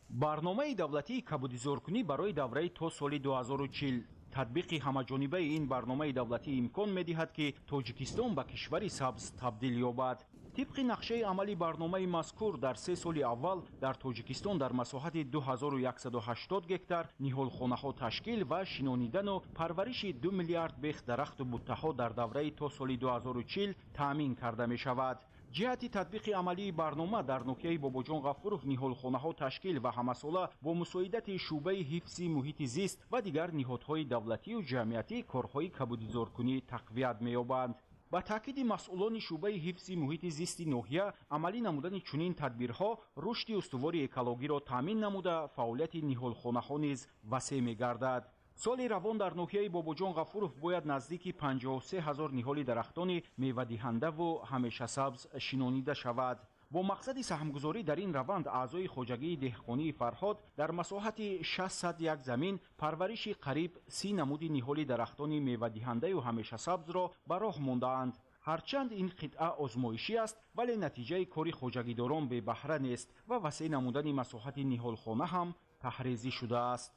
S3: Барномаи давлатии кабудизоркунӣ барои давраи то соли 2040. Татбиқи ҳамаҷонибаи ин барномаи давлатӣ имкон медиҳад, ки Тоҷикистон ба кишвари сабз табдил ёбад. Тибқи нақшаи амали барномаи мазкур дар 3 соли аввал дар Тоҷикистон дар масоҳати 2180 гектар ниҳолхонаҳо ташкил ва шинонидану парвариши 2 миллиард бех дарахту буттаҳо дар давраи то соли 2040 таъмин карда мешавад. Ҷиҳати татбиқи амалии барнома дар ноҳияи Бобоҷон Ғафуров ниҳолхонаҳо ташкил ва ҳамасола бо мусоидати шӯъбаи ҳифзи муҳити зист ва дигар ниҳодҳои давлатию ҷамъиятӣ корҳои кабудизоркунӣ тақвият меёбанд. Ба таъкиди масъулони шӯъбаи ҳифзи муҳити зисти ноҳия, амалӣ намудани чунин тадбирҳо рушди устувори экологиро таъмин намуда, фаъолияти ниҳолхонаҳо низ васеъ мегардад. Соли равон дар ноҳияи Бобоҷон Ғафуров бояд наздики 53 ҳазор ниҳоли дарахтони мевадиҳандаву ҳамешасабз шинонида шавад. Бо мақсади саҳмгузорӣ дар ин раванд аъзои хоҷагии деҳқонии Фарҳод дар масоҳати 601 замин парвариши қариб 30 намуди ниҳоли дарахтони мевадиҳандаю ҳамешасабзро ба роҳ мондаанд. Ҳарчанд ин қитъа озмоишӣ аст, вале натиҷаи кори хоҷагидорон бебаҳра нест ва васеъ намудани масоҳати ниҳолхона ҳам таҳрезӣ шудааст.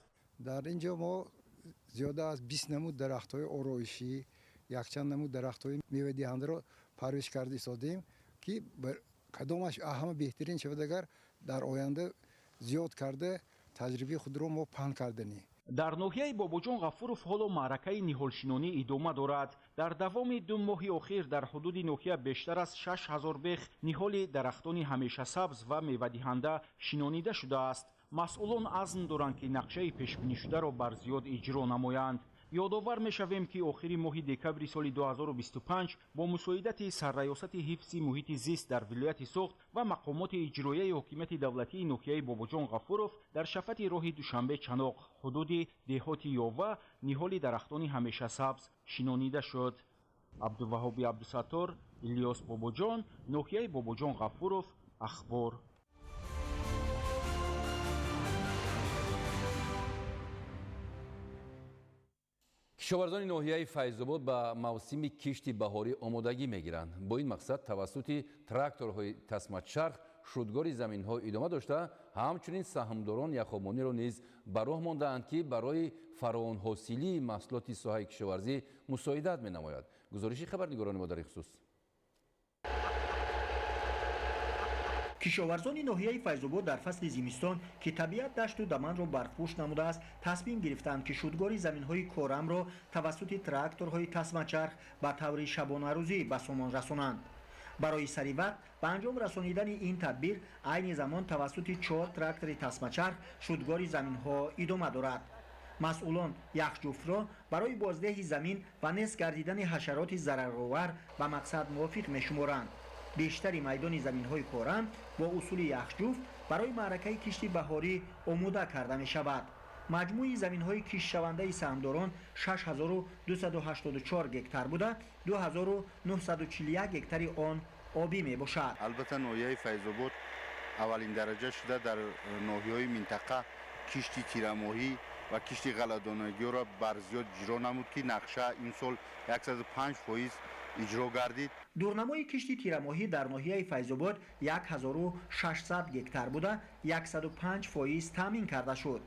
S24: Дар ин ҷо мо зиёда аз 20 намуд дарахтҳои ороишӣ, якчанд намуд дарахтҳои мевадиҳандаро парвариш карда истодем, ки кадомаш ҳама беҳтарин шавад, агар дар оянда зиёд карда таҷрибаи худро мо паҳн карданӣ.
S3: Дар ноҳияи Бобоҷон Ғафуров ҳоло маъракаи ниҳолшинонӣ идома дорад. Дар давоми 2 моҳи охир дар ҳудуди ноҳия бештар аз 6000 бех ниҳоли дарахтони ҳамешасабз ва мевадиҳанда шинонида шудааст. Масъулон азм доранд, ки нақшаи пешбинишударо бар зиёд иҷро намоянд. Ёдовар мешавем, ки охири моҳи декабри соли 2025 бо мусоидати Сарраёсати ҳифзи муҳити зист дар вилояти Суғд ва мақомоти иҷроияи ҳокимияти давлатии ноҳияи Бобоҷон Ғафуров дар шафати роҳи Душанбе-Чаноқ ҳудуди деҳоти Ёва ниҳоли дарахтони ҳамешасабз шинонида шуд. Абдуваҳоби Абдусаттор, Илёс Бобоҷон, ноҳияи Бобоҷон Ғафуров, Ахбор.
S8: Кишоварзони ноҳияи Файзобод ба мавсими кишти баҳорӣ омодагӣ мегиранд. Бо ин мақсад тавассути тракторҳои тасмачарх шудгори заминҳо идома дошта, ҳамчунин саҳмдорон яхобониро низ ба роҳ мондаанд, ки барои фаровонҳосилии маҳсулоти соҳаи кишоварзӣ мусоидат менамояд. Гузориши хабарнигорони мо дар ин хусус.
S4: Кишоварзони ноҳияи Файзобод дар фасли зимистон, ки табиат дашту даманро барфпӯш намудааст, тасмим гирифтаанд, ки шудгори заминҳои корамро тавассути тракторҳои тасмачарх ба таври шабонарӯзӣ ба сомон расонанд. Барои сари вақт ба анҷом расонидани ин тадбир айни замон тавассути 4 трактори тасмачарх шудгори заминҳо идома дорад. Масъулон яхҷуфтро барои боздеҳи замин ва нест гардидани ҳашароти зараровар ба мақсад мувофиқ мешуморанд. Бештари майдони заминҳои корам бо усули яхҷуфт барои маъракаи кишти баҳорӣ омода карда мешавад. Маҷмӯи заминҳои киштшавандаи саҳмдорон 6284 гектар буда, 2941 гектари он обӣ мебошад.
S5: Албатта, ноҳияи Файзобод аввалин дараҷа шуда дар ноҳияҳои минтақа кишти тирамоҳӣ ва кишти ғалладонагиҳоро барзиёд иҷро намуд, ки нақша имсол 105% иҷро гардид.
S4: Дурнамои кишти тирамоҳӣ дар ноҳияи Файзобод 1600 гектар буда, 105% таъмин карда шуд.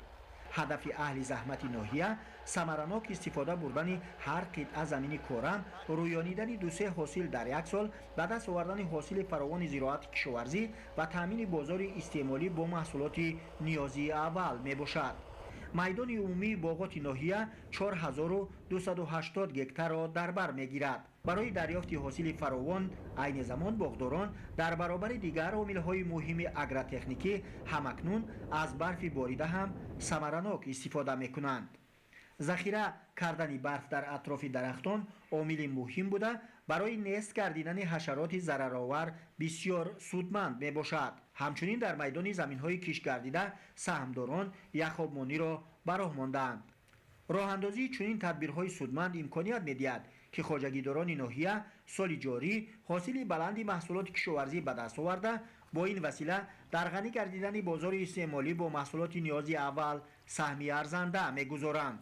S4: Ҳадафи аҳли заҳмати ноҳия самаранок истифода бурдани ҳар қитъа замини корам, рӯёнидани 2-3 ҳосил дар як сол, ба даст овардани ҳосили фаровони зироати кишоварзӣ ва таъмини бозори истеъмолӣ бо маҳсулоти ниёзии аввал мебошад. Майдони умумии боғоти ноҳия 4280 гектарро дар бар мегирад. Барои дарёфти ҳосили фаровон айни замон боғдорон дар баробари дигар омилҳои муҳими агротехникӣ ҳамакнун аз барфи борида ҳам самаранок истифода мекунанд. Захира кардани барф дар атрофи дарахтон омили муҳим буда, барои нест гардидани ҳашароти зараровар бисёр судманд мебошад. Ҳамчунин дар майдони заминҳои киштгардида саҳмдорон яхобмониро ба роҳ мондаанд. Роҳандозии чунин тадбирҳои судманд имконият медиҳад, ки хоҷагидорони ноҳия соли ҷорӣ ҳосили баланди маҳсулоти кишоварзӣ ба даст оварда, бо ин васила дар ғанӣ гардидани бозори истеъмолӣ бо маҳсулоти ниёзи аввал саҳми арзанда мегузоранд.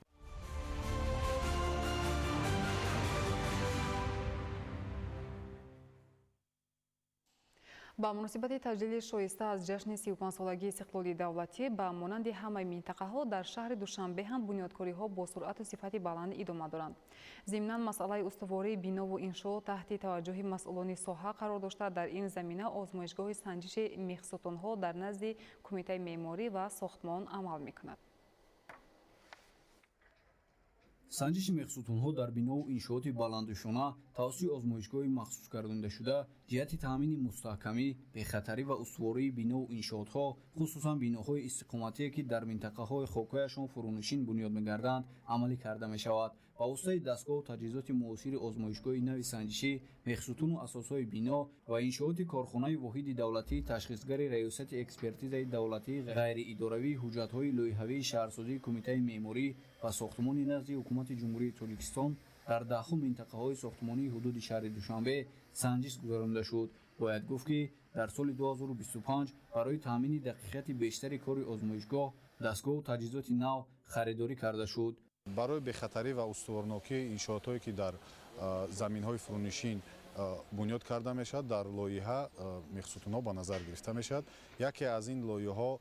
S7: Ба муносибати таҷлили шоиста аз ҷашни 35-солагии истиқлоли давлатӣ ба монанди ҳамаи минтақаҳо дар шаҳри Душанбе ҳам бунёдкориҳо бо суръату сифати баланд идома доранд. Зимнан масъалаи устувории бинову иншоот таҳти таваҷҷӯҳи масъулони соҳа қарор дошта, дар ин замина озмоишгоҳи санҷиши мехсутунҳо дар назди Кумитаи меъморӣ ва сохтмон амал мекунад.
S6: Санҷиши мехсутунҳо дар бинову иншооти баландушона тавассути озмоишгоҳи махсус гардондашуда ҷиҳати таъмини мустаҳкамӣ, бехатарӣ ва устувории бинову иншоотҳо, хусусан биноҳои истиқоматие, ки дар минтақаҳои хокҳояшон фурӯнишин бунёд мегарданд, амалӣ карда мешавад. Ба воситаи дастгоҳу таҷҳизоти муосири озмоишгоҳи нави санҷишӣ мехсутуну асосҳои бино ва иншооти корхонаи воҳиди давлатии ташхисгари Раёсати экспертизаи давлатии ғайриидоравии ҳуҷҷатҳои лоиҳавии шаҳрсозии Кумитаи меъморӣ ва сохтмони назди Ҳукумати Ҷумҳурии Тоҷикистон дар даҳҳо минтақаҳои сохтмонии ҳудуди шаҳри Душанбе санҷиш гузаронида шуд. Бояд гуфт, ки дар соли 2025 барои таъмини дақиқияти бештари кори озмоишгоҳ дастгоҳу таҷҳизоти нав харидорӣ карда шуд.
S10: Барои бехатарӣ ва устуворнокии иншоотҳое, ки дар заминҳои фурӯнишин бунёд карда мешавад, дар лоиҳа мехсутунҳо ба назар гирифта мешавад. Яке аз ин лоиҳаҳо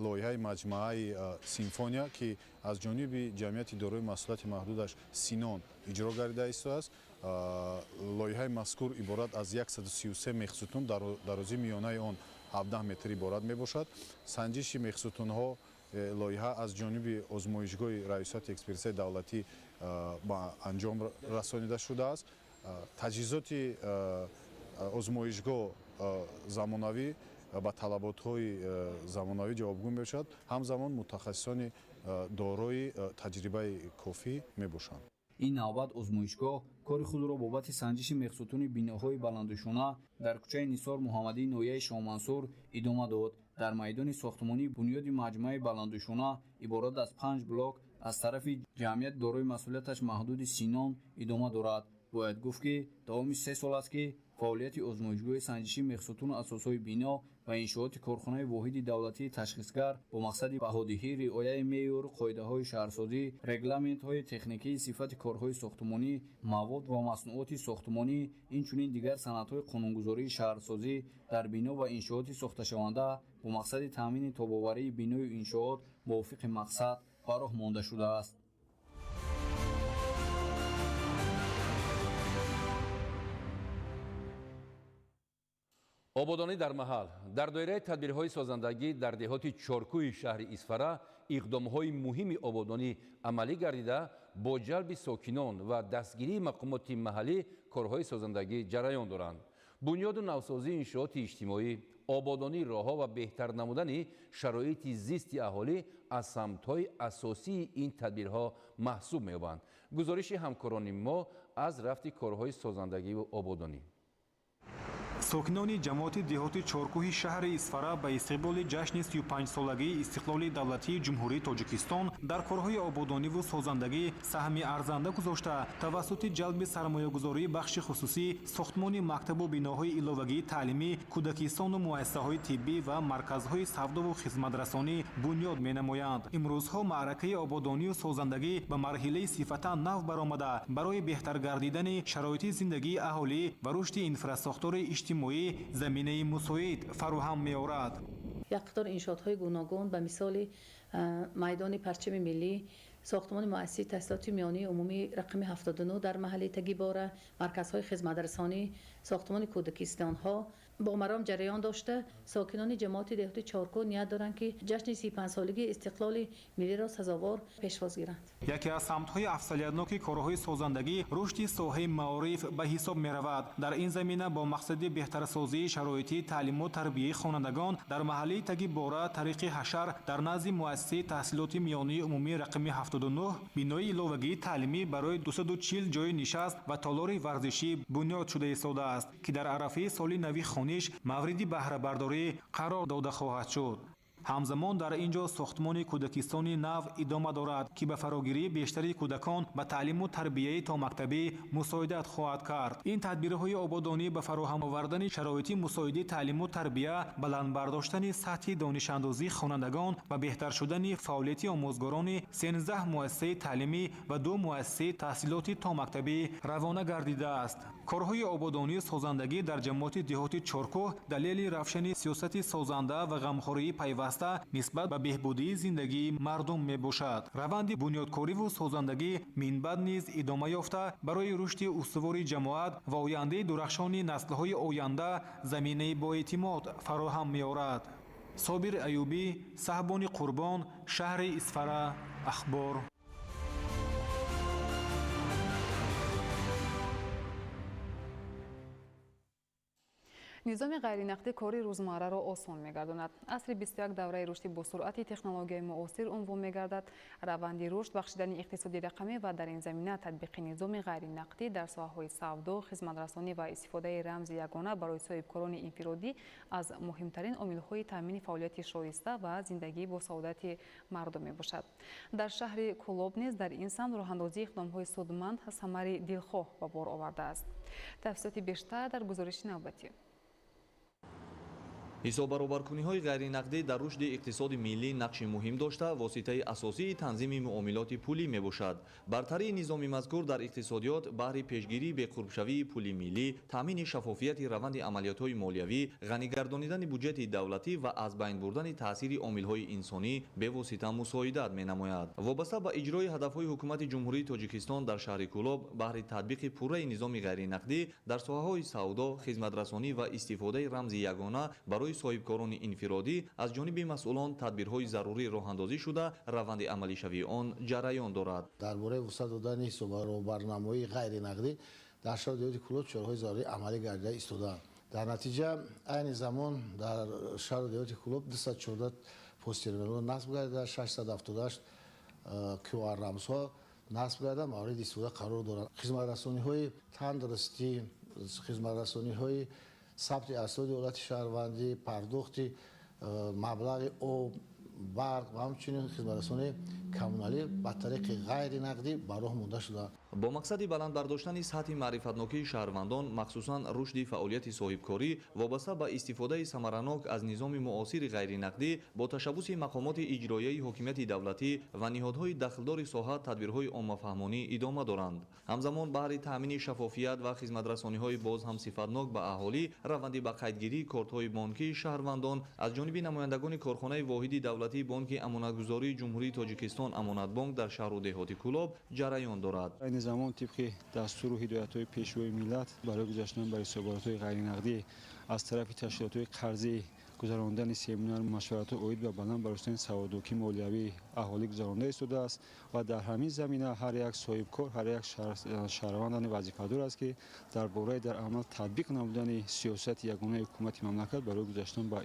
S10: лоиҳаи маҷмӯаи Симфония, ки аз ҷониби ҷамъияти дорои масъулияти маҳдудаш Синон иҷро гардида истодааст. Лоиҳаи мазкур иборат аз 133 мехсутун, дарозии миёнаи он 17 метр иборат мебошад. Санҷиши мехсутунҳо лоиҳа аз ҷониби озмоишгоҳи Раёсати экспертизаи давлатӣ ба анҷом расонида шудааст. Таҷҳизоти озмоишгоҳ замонавӣ ба талаботҳои замонавӣ ҷавобгӯ мебошад, ҳамзамон мутахассисони дорои таҷрибаи кофӣ мебошанд.
S6: Ин навбат озмоишгоҳ кори худро бобати санҷиши мехсутуни биноҳои баландошёна дар кӯчаи Нисор Муҳаммадии ноҳияи Шоҳмансур идома дод. Дар майдони сохтмонии бунёди маҷмӯаи баландошёна иборат аз 5 блок аз тарафи ҷамъият дорои масъулияташ маҳдуди Синон идома дорад. Бояд гуфт, ки давоми 3 сол аст, ки фаъолияти озмоишгоҳи санҷиши мехсутуну асосҳои бино ва иншооти корхонаи воҳиди давлатии ташхисгар бо мақсади баҳодиҳӣ, риояи меъёру қоидаҳои шаҳрсозӣ, регламентҳои техникии сифати корҳои сохтмонӣ, мавод ва маснуоти сохтмонӣ, инчунин дигар санадҳои қонунгузории шаҳрсозӣ дар бино ва иншооти сохташаванда бо мақсади таъмини тобоварии биною иншоот мувофиқи мақсад ба роҳ монда шудааст.
S8: Ободонӣ дар маҳал. Дар доираи тадбирҳои созандагӣ дар деҳоти Чоркӯҳи шаҳри Исфара иқдомҳои муҳими ободонӣ амалӣ гардида, бо ҷалби сокинон ва дастгирии мақомоти маҳаллӣ корҳои созандагӣ ҷараён доранд. Бунёду навсозии иншооти иҷтимоӣ, ободонии роҳҳо ва беҳтар намудани шароити зисти аҳолӣ аз самтҳои асосии ин тадбирҳо маҳсуб меёбанд. Гузориши ҳамкорони мо аз рафти корҳои созандагиву ободонӣ.
S9: Сокинони ҷамоати деҳоти Чоркӯҳи шаҳри Исфара ба истиқболи ҷашни 35-солагии истиқлоли давлатии Ҷумҳурии Тоҷикистон дар корҳои ободониву созандагӣ саҳми арзанда гузошта, тавассути ҷалби сармоягузории бахши хусусӣ сохтмони мактабу биноҳои иловагии таълимӣ, кӯдакистону муассисаҳои тиббӣ ва марказҳои савдову хизматрасонӣ бунёд менамоянд. Имрӯзҳо маъракаи ободонию созандагӣ ба марҳилаи сифатан нав баромада, барои беҳтар гардидани шароити зиндагии аҳолӣ ва рушди инфрасохтори иҷтимоӣ заминаи мусоид фароҳам меорад.
S11: Як қатор иншоотҳои гуногун ба мисоли майдони парчами миллӣ, сохтмони муассисаи таҳсилоти миёнии умумӣ рақами 79 дар маҳаллаи Тагибора, марказҳои хизматрасонӣ, сохтмони кӯдакистонҳо бо маром ҷараён дошта, сокинони ҷамоати деҳоти Чоркӯҳ ният доранд, ки ҷашни 35-солагии истиқлоли миллиро сазовор пешвоз гиранд.
S9: Яке аз самтҳои афзалиятноки корҳои созандагӣ рушди соҳаи маориф ба ҳисоб меравад. Дар ин замина бо мақсади беҳтарсозии шароити таълиму тарбияи хонандагон дар маҳаллаи Тагибора тариқи ҳашар дар назди муассисаи таҳсилоти миёнии умумӣ рақами 79 бинои иловагии таълимӣ барои 240 ҷойи нишаст ва толори варзишӣ бунёд шуда истодааст, ки дар арафаи соли нави хониш мавриди баҳрабардорӣ қарор дода хоҳад шуд. Ҳамзамон дар ин ҷо сохтмони кӯдакистони нав идома дорад, ки ба фарогирии бештари кӯдакон ба таълиму тарбияи томактабӣ мусоидат хоҳад кард. Ин тадбирҳои ободонӣ ба фароҳам овардани шароити мусоиди таълиму тарбия, баланд бардоштани сатҳи донишандозии хонандагон ва беҳтар шудани фаъолияти омӯзгорони 13 муассисаи таълимӣ ва 2 муассисаи таҳсилоти томактабӣ равона гардидааст. Корҳои ободонию созандагӣ дар ҷамоати деҳоти Чоркӯҳ далели равшани сиёсати созанда ва ғамхории пайваста нисбат ба беҳбудии зиндагии мардум мебошад. Раванди бунёдкориву созандагӣ минбаъд низ идома ёфта, барои рушди устувори ҷамоат ва ояндаи дурахшони наслҳои оянда заминаи боэътимод фароҳам меорад. Собир Аюбӣ, Саҳбони Қурбон, шаҳри Исфара, Ахбор.
S7: Низоми ғайринақдӣ кори рӯзмарраро осон мегардонад. Асри 21 давраи рушди босуръати технологияи муосир унвон мегардад. Раванди рушд бахшидани иқтисоди рақамӣ ва дар ин замина татбиқи низоми ғайринақдӣ дар соҳаҳои савдо, хизматрасонӣ ва истифодаи рамзи ягона барои соҳибкорони инфиродӣ аз муҳимтарин омилҳои таъмини фаъолияти шоиста ва зиндагии босаодати мардум мебошад. Дар шаҳри Кӯлоб низ дар ин самт роҳандозии иқдомҳои судманд самари дилхоҳ ба бор овардааст. Тафсилоти бештар дар гузориши навбатӣ.
S12: Ҳисоббаробаркуниҳои ғайринақдӣ дар рушди иқтисоди миллӣ нақши муҳим дошта, воситаи асосии танзими муомилоти пулӣ мебошад. Бартарии низоми мазкур дар иқтисодиёт баҳри пешгирии беқурбшавии пули миллӣ, таъмини шаффофияти раванди амалиётҳои молиявӣ, ғанигардонидани буҷети давлатӣ ва аз байн бурдани таъсири омилҳои инсонӣ бевосита мусоидат менамояд. Вобаста ба иҷрои ҳадафҳои ҳукумати Ҷумҳурии Тоҷикистон дар шаҳри Кӯлоб баҳри татбиқи пурраи низоми ғайринақдӣ дар соҳаҳои савдо, хизматрасонӣ ва истифодаи рамзи ягона барои соҳибкорони инфиродӣ аз ҷониби масъулон тадбирҳои зарурӣ роҳандозӣ шуда, раванди амалишавии он ҷараён дорад.
S13: Дар бораи вусъат додани ҳисоббаробарнамоии ғайринақдӣ дар шаҳри деҳоти Кӯлоб чораҳои зарурӣ амалӣ гардида истодаанд. Дар натиҷа айни замон дар шаҳру деҳоти Кӯлоб 214 посттерминалҳо насб гардида, 678 QR рамзҳо насб гардида мавриди истифода қарор доранд. Хизматрасониҳои тандурустӣ, хизматрасониҳои сабти асноди ҳолати шаҳрвандӣ, пардохти маблағи об, барқ ва ҳамчунин хизматрасонии коммуналӣ ба тариқи ғайри нақдӣ ба роҳ монда шудаанд.
S12: Бо мақсади баланд бардоштани сатҳи маърифатнокии шаҳрвандон, махсусан рушди фаъолияти соҳибкорӣ вобаста ба истифодаи самаранок аз низоми муосири ғайринақдӣ бо ташаббуси мақомоти иҷроияи ҳокимияти давлатӣ ва ниҳодҳои дахлдори соҳа тадбирҳои оммафаҳмонӣ идома доранд. Ҳамзамон баҳри таъмини шаффофият ва хизматрасониҳои боз ҳам сифатнок ба аҳолӣ раванди ба қайдгирии кортҳои бонкии шаҳрвандон аз ҷониби намояндагони корхонаи воҳиди давлатии Бонки Амонатгузории Ҷумҳурии Тоҷикистон Амонатбонк дар шаҳру деҳоти Кӯлоб ҷараён дорад.
S14: Айни замон тибқи дастуру ҳидоятҳои Пешвои миллат барои гузаштан ба ҳисоботҳои ғайринақдӣ аз тарафи ташкилотҳои қарзӣ гузарондани семинар машваратҳо оид ба баланд бардоштани саводнокии молиявии аҳолӣ гузаронда истодааст ва дар ҳамин замина ҳар як соҳибкор, ҳар як шаҳрванд вазифадор аст, ки дар бораи дар амал татбиқ намудани сиёсати ягонаи ҳукумати мамлакат барои гузаштан ба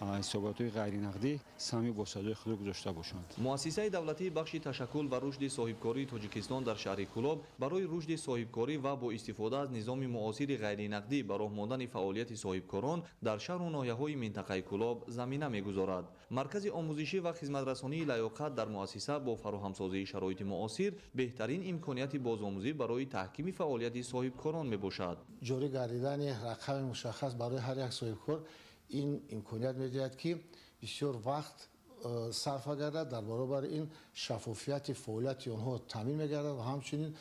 S14: ҳисоботҳои ғайринақдӣ саҳми босазои худро гузошта бошанд.
S12: Муассисаи давлатии бахши ташаккул ва рушди соҳибкории Тоҷикистон дар шаҳри Кӯлоб барои рушди соҳибкорӣ ва бо истифода аз низоми муосири ғайринақдӣ ба роҳ мондани фаъолияти соҳибкорон дар шаҳру ноҳияҳои минтақаи Кӯлоб замина мегузорад. Маркази омӯзишӣ ва хизматрасонии лаёқат дар муассиса бо фароҳамсозии шароити муосир беҳтарин имконияти бозомӯзӣ барои таҳкими фаъолияти соҳибкорон мебошад.
S13: Ҷорӣ гардидани рақами мушаххас барои ҳар як соҳибкор ин имконият медиҳад, ки бисёр вақт сарфа гардад, дар баробари ин шаффофияти фаъолияти онҳо таъмин мегардад ва ҳамчунин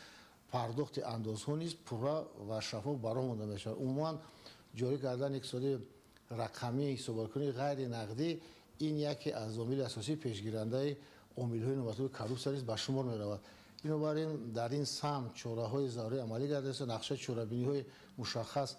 S13: пардохти андозҳо низ пурра ва шаффоф ба роҳ монда мешавад. Умуман ҷорӣ кардани иқтисоди рақамии ҳисоботкунии ғайри нақдӣ ин яке аз омили асосии пешгирандаи омилҳои номатлуби коррупсия низ ба шумор меравад. Бинобар ин дар ин самт чораҳои зарурӣ амалӣ гардидааст, нақшаи чорабиниҳои мушаххас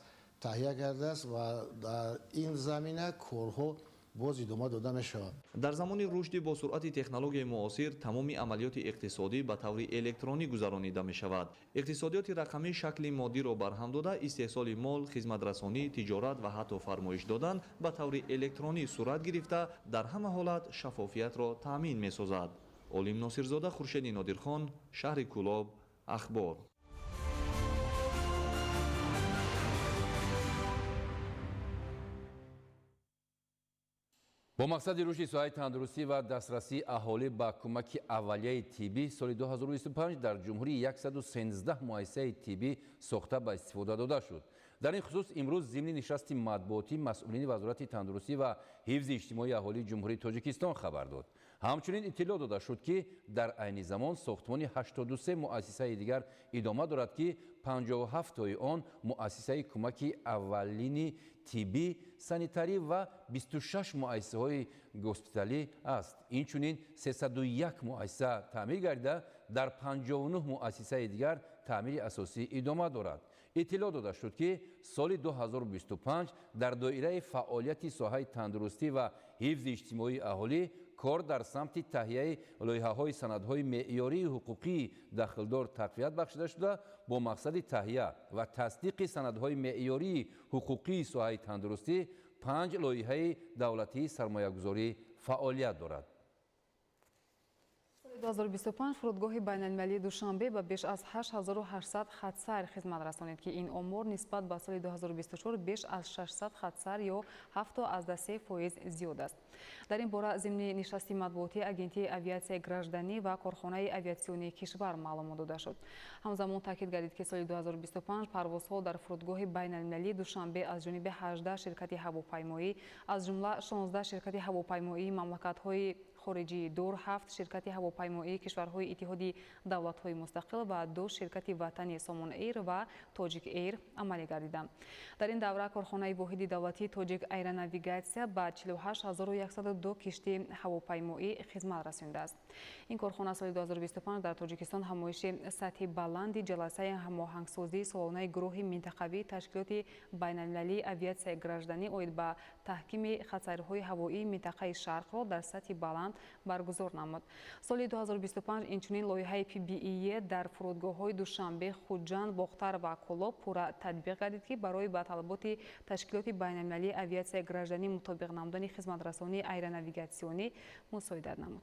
S13: таҳия кардааст ва дар ин замина корҳо боз идома дода мешавад.
S12: Дар замони рушди бо суръати технологияи муосир тамоми амалиёти иқтисодӣ ба таври электронӣ гузаронида мешавад. Иқтисодиёти рақамӣ шакли моддиро барҳам дода, истеҳсоли мол, хизматрасонӣ, тиҷорат ва ҳатто фармоиш додан ба таври электронӣ сурат гирифта, дар ҳама ҳолат шаффофиятро таъмин месозад. Олим Носирзода, Хуршеди Нодирхон, шаҳри Кӯлоб, Ахбор.
S8: Бо мақсади рушди соҳаи тандурустӣ ва дастрасии аҳолӣ ба кӯмаки аввалияи тиббӣ соли 2025 дар ҷумҳурӣ 113 муассисаи тиббӣ сохта ба истифода дода шуд. Дар ин хусус имрӯз зимни нишасти матбуотӣ масъулини Вазорати тандурустӣ ва ҳифзи иҷтимоии аҳолии Ҷумҳурии Тоҷикистон хабар дод. Ҳамчунин иттилоъ дода шуд, ки дар айни замон сохтмони 83 муассисаи дигар идома дорад, ки 57 тои он муассисаи кӯмаки аввалини тиббӣ, санитарӣ ва 26 муассисаҳои госпиталӣ аст. Инчунин 301 муассиса таъмир гардида, дар 59 муассисаи дигар таъмири асосӣ идома дорад. Иттилоъ дода шуд, ки соли 2025 дар доираи фаъолияти соҳаи тандурустӣ ва ҳифзи иҷтимоии аҳолӣ кор дар самти таҳияи лоиҳаҳои санадҳои меъёрии ҳуқуқии дахлдор тақвият бахшида шуда, бо мақсади таҳия ва тасдиқи санадҳои меъёрии ҳуқуқии соҳаи тандурустӣ 5 лоиҳаи давлатии сармоягузорӣ фаъолият дорад.
S7: Соли 2025 фурудгоҳи байналмилалии Душанбе ба беш аз 8800 хатсайр хизмат расонид, ки ин омор нисбат ба соли 2024 беш аз 600 хатсайр ё 7,3% зиёд аст. Дар ин бора зимни нишасти матбуотии Агентии авиатсияи гражданӣ ва корхонаи авиатсионии кишвар маълумот дода шуд. Ҳамзамон таъкид гардид, ки соли 2025 парвозҳо дар фурудгоҳи байналмилалии Душанбе аз ҷониби 18 ширкати ҳавопаймоӣ, аз ҷумла 16 ширкати ҳавопаймоии мамлакатҳои хориҷии дур, 7 ширкати ҳавопаймоии кишварҳои Иттиҳоди давлатҳои мустақил ва 2 ширкати ватани Сомон Эйр ва Тоҷик Эйр амалӣ гардиданд. Дар ин давра корхонаи воҳиди давлатии Тоҷик Аэронавигатсия ба 48102 кишти ҳавопаймоӣ хизмат расондааст. Ин корхона соли 2025 дар Тоҷикистон ҳамоиши сатҳи баланди ҷаласаи ҳамоҳангсозии солонаи гурӯҳи минтақавии ташкилоти байналмилалии авиатсияи гражданӣ оид ба таҳкими хатсайрҳои ҳавоии минтақаи Шарқро дар сатҳи баланд баланд баргузор намуд. Соли 2025 инчунин лоиҳаи PBE дар фурудгоҳҳои Душанбе, Хуҷанд, Бохтар ва Кӯлоб пурра татбиқ гардид, ки барои ба талаботи ташкилоти байналмилалии авиатсияи гражданӣ мутобиқ намудани хизматрасонии аэронавигатсионӣ мусоидат намуд.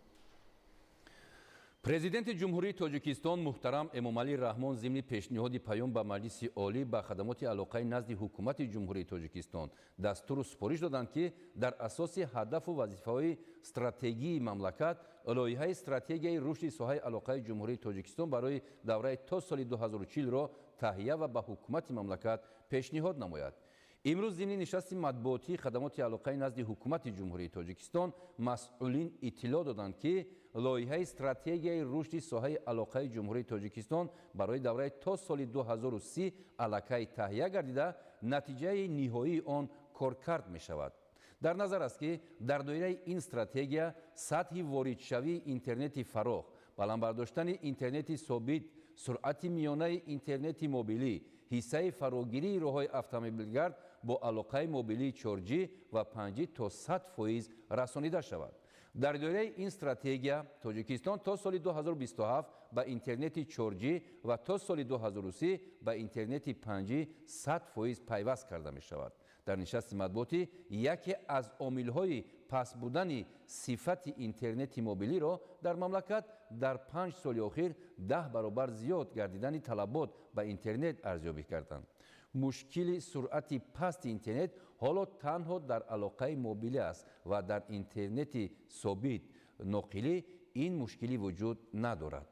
S8: Президенти Ҷумҳурии Тоҷикистон муҳтарам Эмомалӣ Раҳмон зимни пешниҳоди паём ба Маҷлиси Олӣ ба хадамоти алоқаи назди Ҳукумати Ҷумҳурии Тоҷикистон дастуру супориш доданд, ки дар асоси ҳадафу вазифаҳои стратегии мамлакат лоиҳаи стратегияи рушди соҳаи алоқаи Ҷумҳурии Тоҷикистон барои давраи то соли 2040-ро таҳия ва ба ҳукумати мамлакат пешниҳод намояд. Имрӯз зимни нишасти матбуотии хадамоти алоқаи назди Ҳукумати Ҷумҳурии Тоҷикистон масъулин иттилоъ доданд, ки лоиҳаи стратегияи рушди соҳаи алоқаи Ҷумҳурии Тоҷикистон барои давраи то соли 2030 аллакай таҳия гардида, натиҷаи ниҳоии он коркард мешавад. Дар назар аст, ки дар доираи ин стратегия сатҳи воридшавии интернети фарох, баланд бардоштани интернети собит, суръати миёнаи интернети мобилӣ, ҳиссаи фарогирии роҳҳои автомобилгард бо алоқаи мобилии 4G ва 5G то 100% расонида шавад. Дар доираи ин стратегия Тоҷикистон то соли 2027 ба интернети 4G ва то соли 2030 ба интернети 5G 100% пайваст карда мешавад. Дар нишасти матбуотӣ яке аз омилҳои паст будани сифати интернети мобилиро дар мамлакат дар 5 соли охир 10 баробар зиёд гардидани талабот ба интернет арзёбӣ карданд. Мушкили суръати пасти интернет ҳоло танҳо дар алоқаи мобилӣ аст ва дар интернети собит ноқилӣ ин мушкилӣ вуҷуд надорад.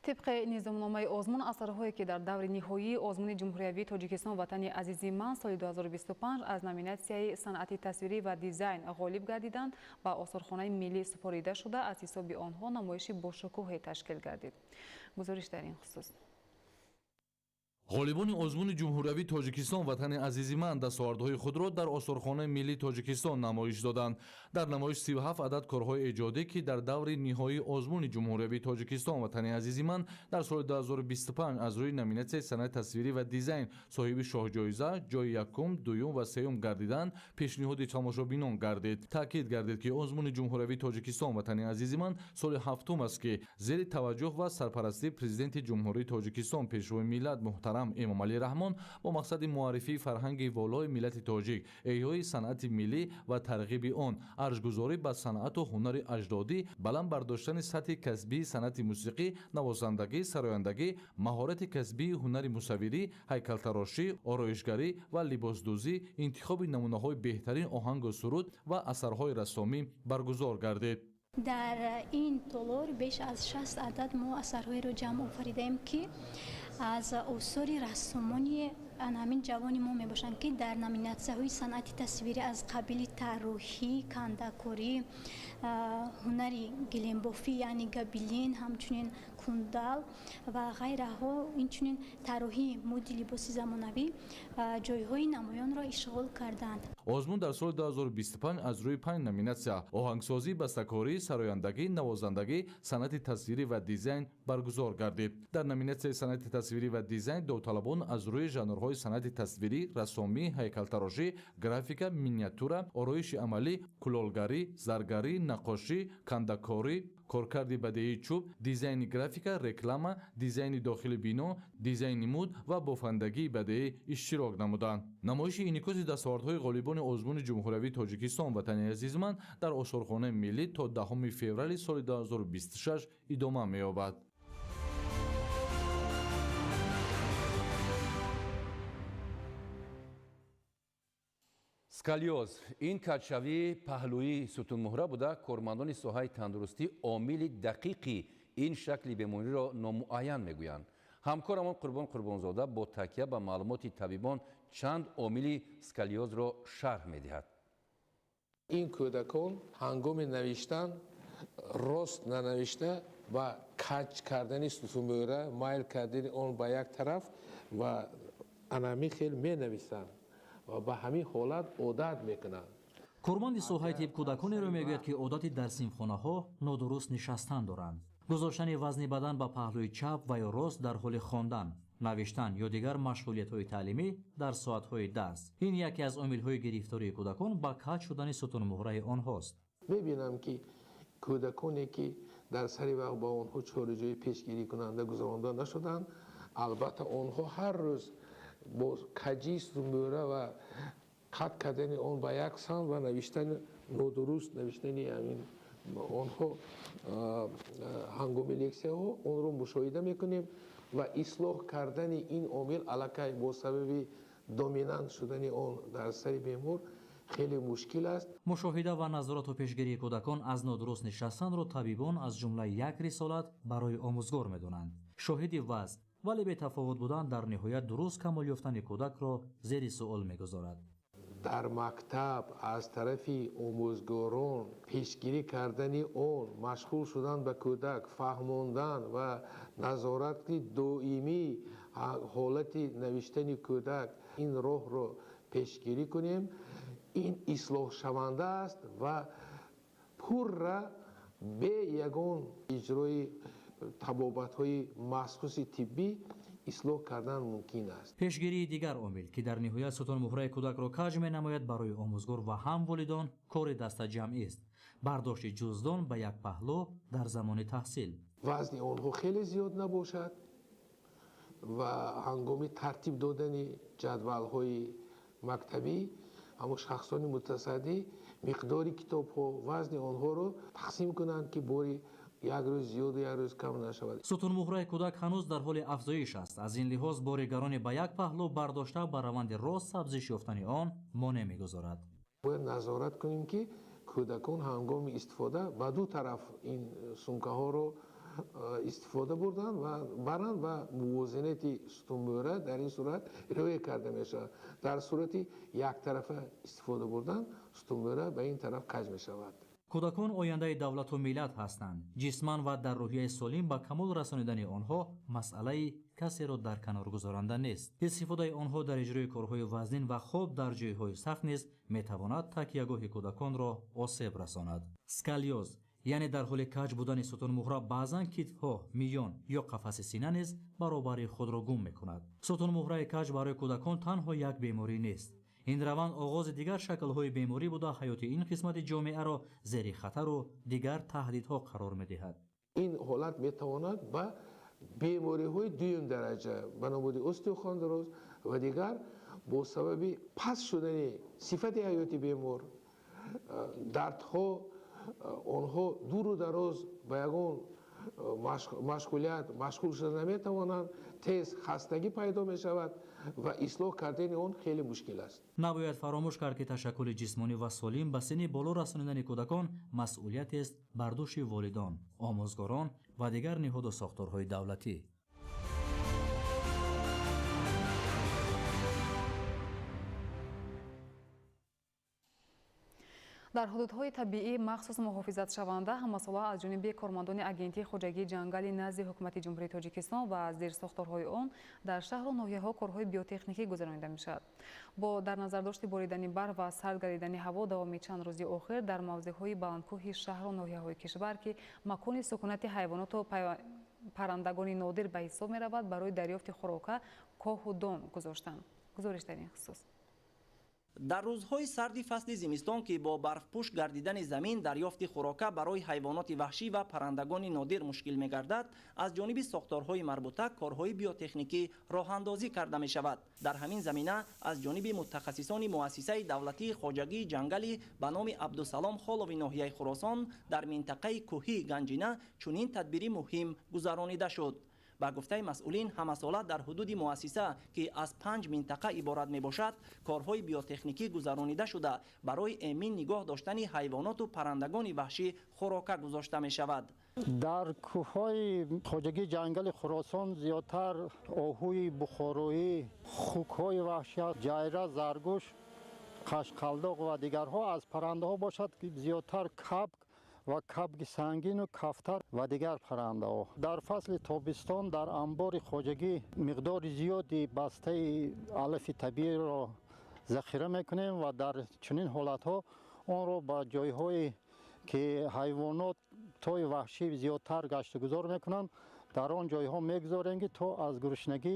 S7: Тибқи низомномаи озмун, асарҳое ки дар даври ниҳоии озмуни ҷумҳуриявии Тоҷикистон «Ватани азизи ман» соли 2025 аз номинатсияи санъати тасвирӣ ва дизайн ғолиб гардиданд, ба осорхонаи миллӣ супорида шуда, аз ҳисоби онҳо намоиши бошукӯҳе ташкил гардид. Гузориш дар ин хусус.
S15: Ғолибони озмуни ҷумҳуриявии Тоҷикистон «Ватани азизи ман» дастовардҳои худро дар осорхонаи миллии Тоҷикистон намоиш доданд. Дар намоиш 37 адад корҳои эҷодӣ, ки дар даври ниҳоии озмуни ҷумҳуриявии Тоҷикистон «Ватани азизи ман» дар соли 2025 аз рӯи номинатсияи санъати тасвирӣ ва дизайн соҳиби шоҳҷоиза, ҷойи якум, дуюм ва сеюм гардиданд, пешниҳоди тамошобинон гардид. Таъкид гардид, ки озмуни ҷумҳуриявии Тоҷикистон «Ватани азизи ман» соли ҳафтум аст, ки зери таваҷҷӯҳ ва сарпарастии Президенти Ҷумҳурии Тоҷикистон Пешвои миллат муҳтарам Эмомалӣ Раҳмон бо мақсади муаррифии фарҳанги волои миллати тоҷик, эҳёи санъати миллӣ ва тарғиби он, арҷгузорӣ ба санъату ҳунари аҷдодӣ, баланд бардоштани сатҳи касбии санъати мусиқӣ, навозандагӣ, сарояндагӣ, маҳорати касбии ҳунари мусаввирӣ, ҳайкалтарошӣ, ороишгарӣ ва либосдӯзӣ, интихоби намунаҳои беҳтарин оҳангу суруд ва асарҳои рассомӣ баргузор гардид.
S16: Дар ин толор беш аз 60 адад мо асарҳоеро ҷамъ офаридаем, ки аз осори рассомони ҳамин ҷавони мо мебошанд, ки дар номинатсияҳои санъати тасвирӣ аз қабили тарроҳӣ, кандакорӣ, ҳунари гилембофӣ, яъне гобелен, ҳамчунин кундал ва ғайраҳо, инчунин тарроҳии муди либоси замонавӣ ҷойҳои намоёнро ишғол карданд.
S15: Озмун дар соли 2025 аз рӯи 5 номинатсия оҳангсозӣ, бастакорӣ, сарояндагӣ, навозандагӣ, санъати тасвирӣ ва дизайн баргузор гардид. Дар номинатсияи санъати тасвирӣ ва дизайн довталабон аз рӯи жанрҳои санъати тасвирӣ, рассомӣ, ҳайкалтарошӣ, графика, миниатюра, ороиши амалӣ, кулолгарӣ, заргарӣ, наққошӣ, кандакорӣ, коркарди бадеии чӯб, дизайни графика, реклама, дизайни дохили бино, дизайни муд ва бофандагии бадеӣ иштирок намуданд. Намоиши инъикоси дастовардҳои ғолибони озмуни ҷумҳуриявии Тоҷикистон «Ватани азизи ман» дар осорхонаи миллӣ то 10 феврали соли 2026 идома меёбад.
S8: Сколиоз ин кадшавии паҳлӯии сутунмуҳра буда, кормандони соҳаи тандурустӣ омили дақиқи ин шакли бемориро номуайян мегӯянд. Ҳамкорамон Қурбон Қурбонзода бо такя ба маълумоти табибон чанд омили сколиозро шарҳ медиҳад.
S17: Ин кӯдакон ҳангоми навиштан рост нанавишта ва каҷ кардани сутунмуҳра, майл кардани он ба як тараф ва анами хел менависанд ва ба ҳамин ҳолат одат мекунанд.
S18: Корманди соҳаи тиб кӯдаконеро мегӯяд, ки одати дар синфхонаҳо нодуруст нишастан доранд. Гузоштани вазни бадан ба паҳлӯи чап ва ё рост дар ҳоли хондан, навиштан ё дигар машғулиятҳои таълимӣ дар соатҳои дарс. Ин яке аз омилҳои гирифтории кӯдакон ба каҷ шудани сутунмуҳраи онҳост.
S17: Мебинам, ки кӯдаконе, ки дар сари вақт ба онҳо чораҷӯии пешгирикунанда гузаронда нашуданд, албатта, онҳо ҳар рӯз бо каҷии сутунмӯҳра ва қатъ кардани он ба як самт ва навиштани нодуруст, навиштани ҳамин онҳо ҳангоми лексияҳо онро мушоҳида мекунем ва ислоҳ кардани ин омил аллакай бо сабаби доминант шудани он дар сари бемор хеле мушкил аст.
S18: Мушоҳида ва назорату пешгирии кӯдакон аз нодуруст нишастанро табибон аз ҷумла як рисолат барои омӯзгор медонанд. Шоҳиди вазъ, вале бетафовут будан дар ниҳоят дуруст камол ёфтани кӯдакро зери суол мегузорад.
S17: Дар мактаб аз тарафи омӯзгорон пешгирӣ кардани он, машғул шудан ба кӯдак, фаҳмондан ва назорати доимии ҳолати навиштани кӯдак, ин роҳро пешгирӣ кунем. Ин ислоҳшаванда аст ва пурра бе ягон иҷрои табобатҳои махсуси тиббӣ ислоҳ кардан мумкин аст.
S18: Пешгирии дигар омил, ки дар ниҳоят сутунмуҳраи кӯдакро каҷ менамояд, барои омӯзгор ва ҳам волидон кори дастаҷамъист. Бардошти ҷуздон ба як паҳлӯ дар замони таҳсил.
S17: Вазни онҳо хеле зиёд набошад ва ҳангоми тартиб додани ҷадвалҳои мактабӣ ҳамон шахсони мутасаддӣ миқдори китобҳо, вазни онҳоро тақсим кунанд, ки бори як рӯз зиёду як рӯз кам нашавад.
S18: Сутунмуҳраи кӯдак ҳанӯз дар ҳоли афзоиш аст. Аз ин лиҳоз бори гарони ба як паҳлӯ бардошта ба раванди рост сабзиш ёфтани он монеъ мегузорад.
S17: Бояд назорат кунем, ки кӯдакон ҳангоми истифода ба ду тараф ин сумкаҳоро истифода бурданд ва баранд ва мувозинати сутунмӯҳра дар ин сурат риоя карда мешавад. Дар сурати яктарафа истифода бурдан сутунмӯҳра ба ин тараф каҷ мешавад.
S18: Кӯдакон ояндаи давлату миллат ҳастанд. Ҷисман ва дар рӯҳияи солим ба камол расонидани онҳо масъалаи касеро дар канор гузоранда нест. Истифодаи онҳо дар иҷрои корҳои вазнин ва хоб дар ҷойҳои сахт низ метавонад такягоҳи кӯдаконро осеб расонад. Сколиоз, яъне дар ҳоли каҷ будани сутунмуҳра, баъзан китфҳо, миён ё қафаси сина низ баробари худро гум мекунад. Сутунмуҳраи каҷ барои кӯдакон танҳо як беморӣ нест. Ин раванд оғози дигар шаклҳои беморӣ буда, ҳаёти ин қисмати ҷомеаро зери хатару дигар таҳдидҳо қарор медиҳад.
S17: Ин ҳолат метавонад ба бемориҳои дуюм дараҷа ба намуди остеохондроз ва дигар бо сабаби паст шудани сифати ҳаёти бемор, дардҳо, онҳо дуру дароз ба ягон машғулият машғул шуда наметавонанд, тез хастагӣ пайдо мешавад ва ислоҳ кардани он хеле мушкил аст.
S18: Набояд фаромӯш кард, ки ташаккули ҷисмонӣ ва солим ба синни боло расонидани кӯдакон масъулиятест бар дӯши волидон, омӯзгорон ва дигар ниҳоду сохторҳои давлатӣ.
S7: Дар ҳудудҳои табиӣ махсус муҳофизатшаванда ҳамасола аз ҷониби кормандони Агентии хоҷагии ҷангали назди Ҳукумати Ҷумҳурии Тоҷикистон ва зерсохторҳои он дар шаҳру ноҳияҳо корҳои биотехникӣ гузаронида мешавад. Бо дар назардошти боридани барф ва сард гардидани ҳаво давоми чанд рӯзи охир дар мавзеъҳои баландкӯҳи шаҳру ноҳияҳои кишвар, ки макони сукунати ҳайвоноту паррандагони нодир ба ҳисоб меравад, барои дарёфти хӯрока коҳу дон гузоштанд. Гузориш дар ин хусус.
S22: Дар рӯзҳои сарди фасли зимистон, ки бо барфпӯш гардидани замин дарёфти хӯрока барои ҳайвоноти ваҳшӣ ва паррандагони нодир мушкил мегардад, аз ҷониби сохторҳои марбута корҳои биотехникӣ роҳандозӣ карда мешавад. Дар ҳамин замина аз ҷониби мутахассисони муассисаи давлатии хоҷагии ҷангали ба номи Абдусалом Холови ноҳияи Хуросон дар минтақаи кӯҳии Ганҷина чунин тадбири муҳим гузаронида шуд. Ба гуфтаи масъулин, ҳамасола дар ҳудуди муассиса, ки аз 5 минтақа иборат мебошад, корҳои биотехникӣ гузаронида шуда, барои эмин нигоҳ доштани ҳайвоноту паррандагони ваҳшӣ хӯрока гузошта мешавад.
S19: Дар кӯҳҳои хоҷагии ҷангали Хуросон зиёдтар оҳуи бухороӣ, хукҳои ваҳшӣ, ҷайра, заргӯш, қашқалдоқ ва дигарҳо. Аз паррандаҳо бошад зиёдтар кабк ва кабки сангину кафтар ва дигар паррандаҳо. Дар фасли тобистон дар анбори хоҷагӣ миқдори зиёди бастаи алафи табииро захира мекунем ва дар чунин ҳолатҳо онро ба ҷойҳое ки ҳайвонотҳои ваҳшӣ зиёдтар гаштугузор мекунанд, дар он ҷойҳо мегузорем, ки то аз гуруснагӣ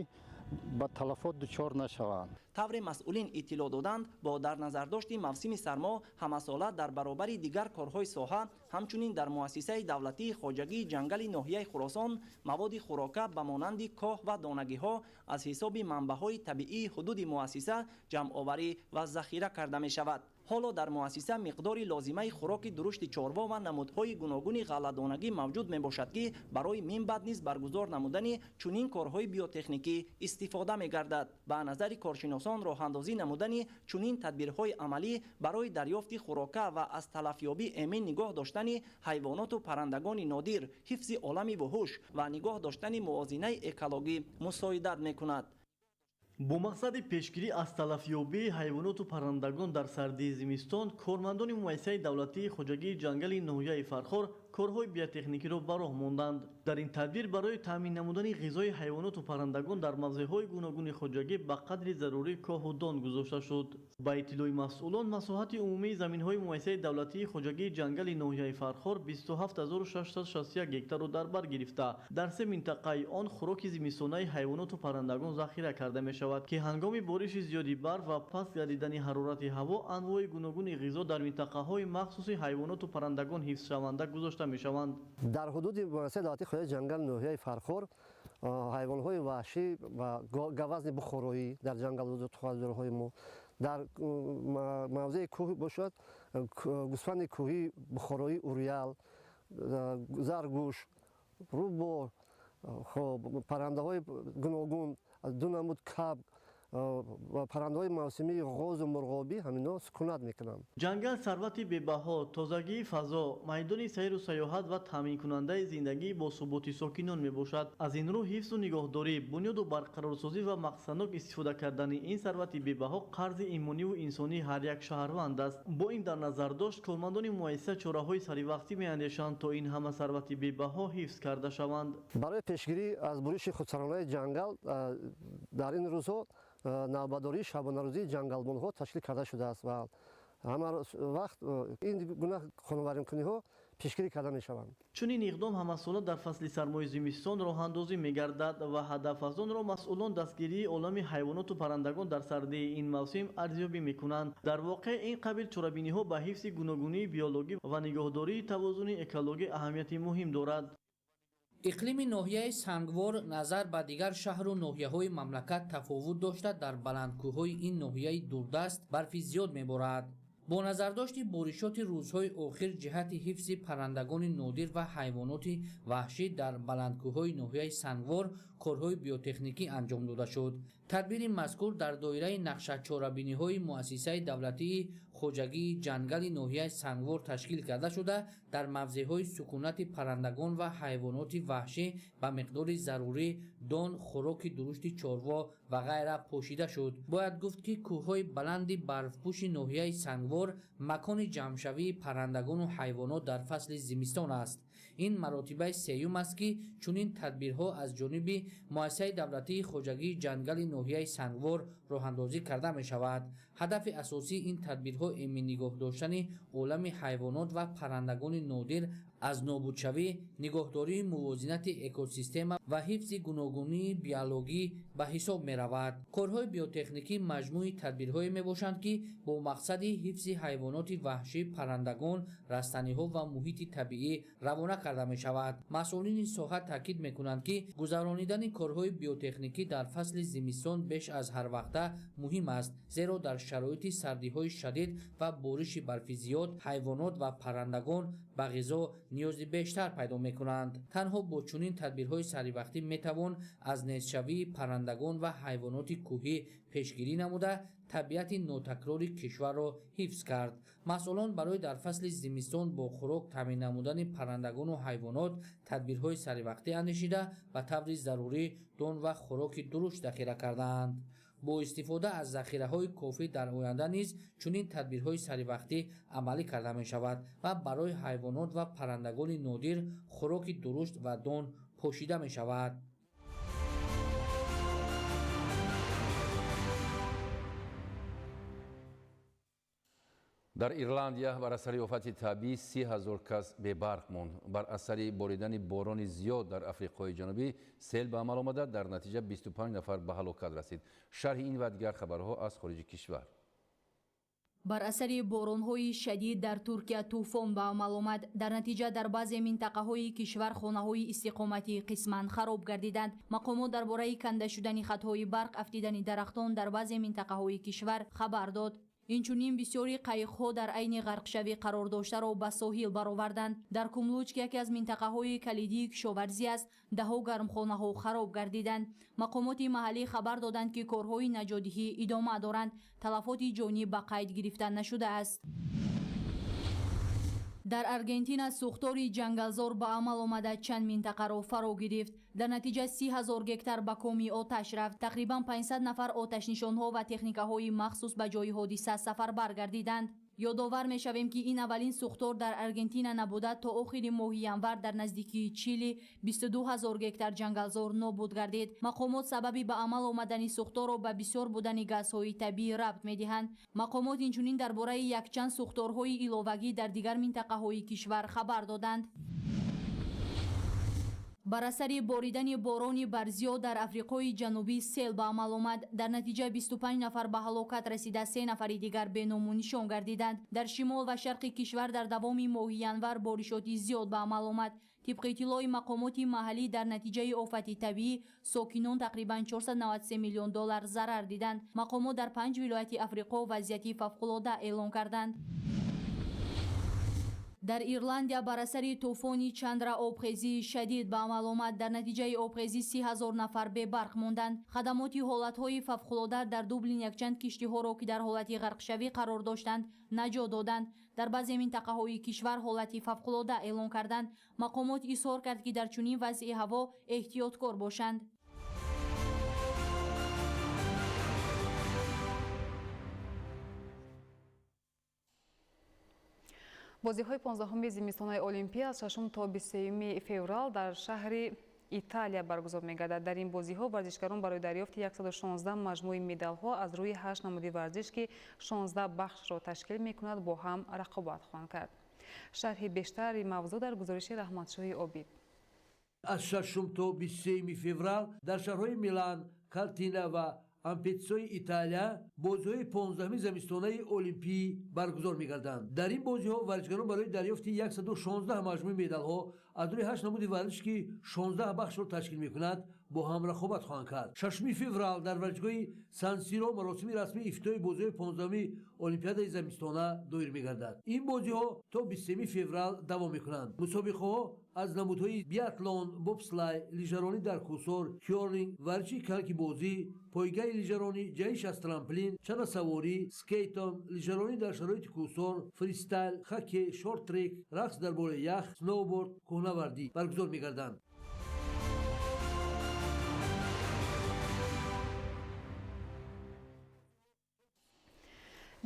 S19: Ба талафот дучор нашаванд.
S22: Тавре масъулин иттилоъ доданд, бо дар назардошти мавсими сармо ҳамасола дар баробари дигар корҳои соҳа, ҳамчунин дар муассисаи давлатии хоҷагии ҷангали ноҳияи Хуросон маводи хӯрока ба монанди коҳ ва донагиҳо аз ҳисоби манбаъҳои табиии ҳудуди муассиса ҷамъоварӣ ва захира карда мешавад. Ҳоло дар муассиса миқдори лозимаи хӯроки дурушти чорво ва намудҳои гуногуни ғалладонагӣ мавҷуд мебошад, ки барои минбаъд низ баргузор намудани чунин корҳои биотехникӣ истифода мегардад. Ба назари коршиносон, роҳандозӣ намудани чунин тадбирҳои амалӣ барои дарёфти хӯрока ва аз талафёбӣ эмин нигоҳ доштани ҳайвоноту паррандагони нодир, ҳифзи олами вуҳуш ва нигоҳ доштани мувозинаи экологӣ мусоидат мекунад.
S1: Бо мақсади пешгирӣ аз талафёбии ҳайвоноту паррандагон дар сардии зимистон, кормандони муассисаи давлатии хоҷагии ҷангали ноҳияи Фархор корҳои биотехникиро ба роҳ монданд. Дар ин тадбир барои таъмин намудани ғизои ҳайвоноту паррандагон дар мавзеъҳои гуногуни хоҷагӣ ба қадри зарурӣ коҳу дон гузошта шуд. Ба иттилои масъулон, масоҳати умумии заминҳои муассисаи давлатии хоҷагии ҷангали ноҳияи Фархор 27661 гектарро дар бар гирифта, дар се минтақаи он хӯроки зимистонаи ҳайвоноту паррандагон захира карда мешавад, ки ҳангоми бориши зиёди барф ва паст гардидани ҳарорати ҳаво анвои гуногуни ғизо дар минтақаҳои махсуси ҳайвоноту паррандагон ҳифзшаванда гузошта мешаванд.
S20: Дар ҳудуди муассисаи давлатии хоҷагии ҷангали ноҳияи Фархор ҳайвонҳои ваҳшӣ ва гавазни бухороӣ дар ҷангалзорҳои мо, дар мавзеи кӯҳ бошад гӯсфанди кӯҳии бухороӣ урял, заргӯш, рӯбоҳ, паррандаҳои гуногун, ду намуд кабк ва паррандаҳои мавсимии ғозу мурғобӣ ҳаминҳо сукунат мекунанд.
S1: Ҷангал сарвати бебаҳо, тозагии фазо, майдони сайру сайёҳат ва таъминкунандаи зиндагии босуботи сокинон мебошад. Аз ин рӯ ҳифзу нигаҳдорӣ, бунёду барқарорсозӣ ва мақсаднок истифода кардани ин сарвати бебаҳо қарзи имониву инсонии ҳар як шаҳрванд аст. Бо ин дар назар дошт, кормандони муассиса чораҳои саривақтӣ меандешанд, то ин ҳама сарвати бебаҳо ҳифз карда шаванд.
S20: Барои пешгирӣ аз буриши худсаронаи ҷангал дар ин рӯзҳо навбатдории шабонарӯзии ҷангалбонҳо ташкил карда шудааст ва ҳама вақт ин гуна қонунвайронкуниҳо пешгирӣ карда мешаванд.
S1: Чунин иқдом ҳамасола дар фасли сармои зимистон роҳандозӣ мегардад ва ҳадаф аз онро масъулон дастгирии олами ҳайвоноту паррандагон дар сардии ин мавсим арзёбӣ мекунанд. Дар воқеъ ин қабил чорабиниҳо ба ҳифзи гуногунии биологӣ ва нигаҳдории тавозуни экологӣ аҳамияти муҳим дорад.
S21: Иқлими ноҳияи Сангвор назар ба дигар шаҳру ноҳияҳои мамлакат тафовут дошта, дар баландкӯҳҳои ин ноҳияи дурдаст барфи зиёд меборад. Бо назардошти боришоти рӯзҳои охир ҷиҳати ҳифзи паррандагони нодир ва ҳайвоноти ваҳшӣ дар баландкӯҳҳои ноҳияи Сангвор корҳои биотехникӣ анҷом дода шуд. Тадбири мазкур дар доираи нақшачорабиниҳои муассисаи давлатии хоҷагии ҷангали ноҳияи Сангвор ташкил карда шуда, дар мавзеъҳои сукунати паррандагон ва ҳайвоноти ваҳшӣ ба миқдори зарурӣ дон, хӯроки дурушти чорво ва ғайра пошида шуд. Бояд гуфт, ки кӯҳҳои баланди барфпӯши ноҳияи Сангвор макони ҷамъшавии паррандагону ҳайвонот дар фасли зимистон аст. Ин маротибаи сеюм аст, ки чунин тадбирҳо аз ҷониби муассисаи давлатии хоҷагии ҷангали ноҳияи Сангвор роҳандозӣ карда мешавад. Ҳадафи асосии ин тадбирҳо эмин нигоҳ доштани олами ҳайвонот ва паррандагони нодир аз нобудшавӣ, нигоҳдории мувозинати экосистема ва ҳифзи гуногунии биологӣ ба ҳисоб меравад. Корҳои биотехникӣ маҷмӯи тадбирҳое мебошанд, ки бо мақсади ҳифзи ҳайвоноти ваҳшӣ, паррандагон, растаниҳо ва муҳити табиӣ равона карда мешавад. Масъулини соҳа таъкид мекунанд, ки гузаронидани корҳои биотехникӣ дар фасли зимистон беш аз ҳар вақта муҳим аст, зеро дар шароити сардиҳои шадид ва бориши барфи зиёд ҳайвонот ва паррандагон ба ғизо ниёзи бештар пайдо мекунанд. Танҳо бо чунин тадбирҳои саривақтӣ метавон аз нестшавии паррандагон ва ҳайвоноти кӯҳӣ пешгирӣ намуда, табиати нотакрори кишварро ҳифз кард. Масъулон барои дар фасли зимистон бо хӯрок таъмин намудани паррандагону ҳайвонот тадбирҳои саривақтӣ андешида, ба таври зарурӣ дон ва хӯроки дурушт захира кардаанд. Бо истифода аз захираҳои кофӣ дар оянда низ чунин тадбирҳои саривақтӣ амалӣ карда мешавад ва барои ҳайвонот ва паррандагони нодир хӯроки дурушт ва дон пошида мешавад.
S8: Дар Ирландия бар асари офати табиӣ 30 000 кас бебарқ монд. Бар асари боридани борони зиёд дар Африқои Ҷанубӣ сел ба амал омада, дар натиҷа 25 нафар ба ҳалокат расид. Шарҳи ин ва дигар хабарҳо аз хориҷи кишвар.
S2: Бар асари боронҳои шадид дар Туркия тӯфон ба амал омад. Дар натиҷа дар баъзе минтақаҳои кишвар хонаҳои истиқоматӣ қисман хароб гардиданд. Мақомот дар бораи канда шудани хатҳои барқ, афтидани дарахтон дар баъзе минтақаҳои кишвар хабар дод. Инчунин бисёри қайиқҳо дар айни ғарқшавӣ қарор доштаро ба соҳил бароварданд. Дар Кумлуч, ки яке аз минтақаҳои калидии кишоварзӣ аст, даҳо гармхонаҳо хароб гардиданд. Мақомоти маҳаллӣ хабар доданд, ки корҳои наҷотдиҳӣ идома доранд. Талафоти ҷонӣ ба қайд гирифта нашудааст. Дар Аргентина сӯхтори ҷангалзор ба амал омада, чанд минтақаро фаро гирифт. Дар натиҷа 30 000 гектар ба коми оташ рафт. Тақрибан 500 нафар оташнишонҳо ва техникаҳои махсус ба ҷои ҳодиса сафарбар гардиданд. Ёдовар мешавем, ки ин аввалин сӯхтор дар Аргентина набуда. То охири моҳи январ дар наздикии Чили 22 ҳазор гектар ҷангалзор нобуд гардид. Мақомот сабаби ба амал омадани сӯхторро ба бисёр будани газҳои табиӣ рабт медиҳанд. Мақомот инчунин дар бораи якчанд сӯхторҳои иловагӣ дар дигар минтақаҳои кишвар хабар доданд. Бар асари боридани борони барзиёд дар Африқои Ҷанубӣ сел ба амал омад. Дар натиҷа 25 нафар ба ҳалокат расида, се нафари дигар беному нишон гардиданд. Дар шимол ва шарқи кишвар дар давоми моҳи январ боришоти зиёд ба амал омад. Тибқи иттилои мақомоти маҳаллӣ, дар натиҷаи офати табиӣ сокинон тақрибан 493 миллион доллар зарар диданд. Мақомот дар панҷ вилояти Африқо вазъияти фавқулода эълон карданд. Дар Ирландия бар асари тӯфони Чандра обхезии шадид ба амал омад. Дар натиҷаи обхезӣ 30 000 нафар бебарқ монданд. Хадамоти ҳолатҳои фавқулода дар Дублин якчанд киштиҳоро, ки дар ҳолати ғарқшавӣ қарор доштанд, наҷот доданд. Дар баъзе минтақаҳои кишвар ҳолати фавқулода эълон карданд. Мақомот изҳор кард, ки дар чунин вазъи ҳаво эҳтиёткор бошанд.
S7: Бозиҳои 15-уми зимистонаи Олимпӣ аз 6 то 23 феврал дар шаҳри Италия баргузор мегардад. Дар ин бозиҳо варзишгарон барои дарёфти 116 маҷмӯи медалҳо аз рӯи 8 намуди варзиш, ки 16 бахшро ташкил мекунад, бо ҳам рақобат хоҳанд кард. Шарҳи бештари мавзӯъ дар гузориши Раҳматшоҳи Обид.
S3: Аз 6 то 23 феврал дар шаҳрҳои Милан, Калтина ва Ампетсои Италия бозиҳои 15-уми зимистонаи олимпӣ баргузор мегарданд. Дар ин бозиҳо варзишгарон барои дарёфти 116 маҷмӯи медалҳо аз рӯи 8 намуди варзиш, ки 16 бахшро ташкил мекунад, бо ҳам рақобат хоҳанд кард. 6 феврал дар варзишгоҳи Сан-Сиро маросими расмии ифтитоҳи бозиҳои 15-уми олимпиадаи зимистона доир мегардад. Ин бозиҳо то 23 феврал давом мекунанд. Мусобиқаҳо аз намудҳои биатлон, бобслай, лижаронӣ дар кӯҳсор, кёрлинг, варзиши конькибозӣ, пойгаи лижаронӣ, ҷаҳиш аз трамплин, чанасаворӣ, скейтон, лижаронӣ дар шароити кӯҳсор, фристайл, хоккей, шорт-трек, рақс дар болои ях, сноуборд, кӯҳнавардӣ баргузор мегарданд.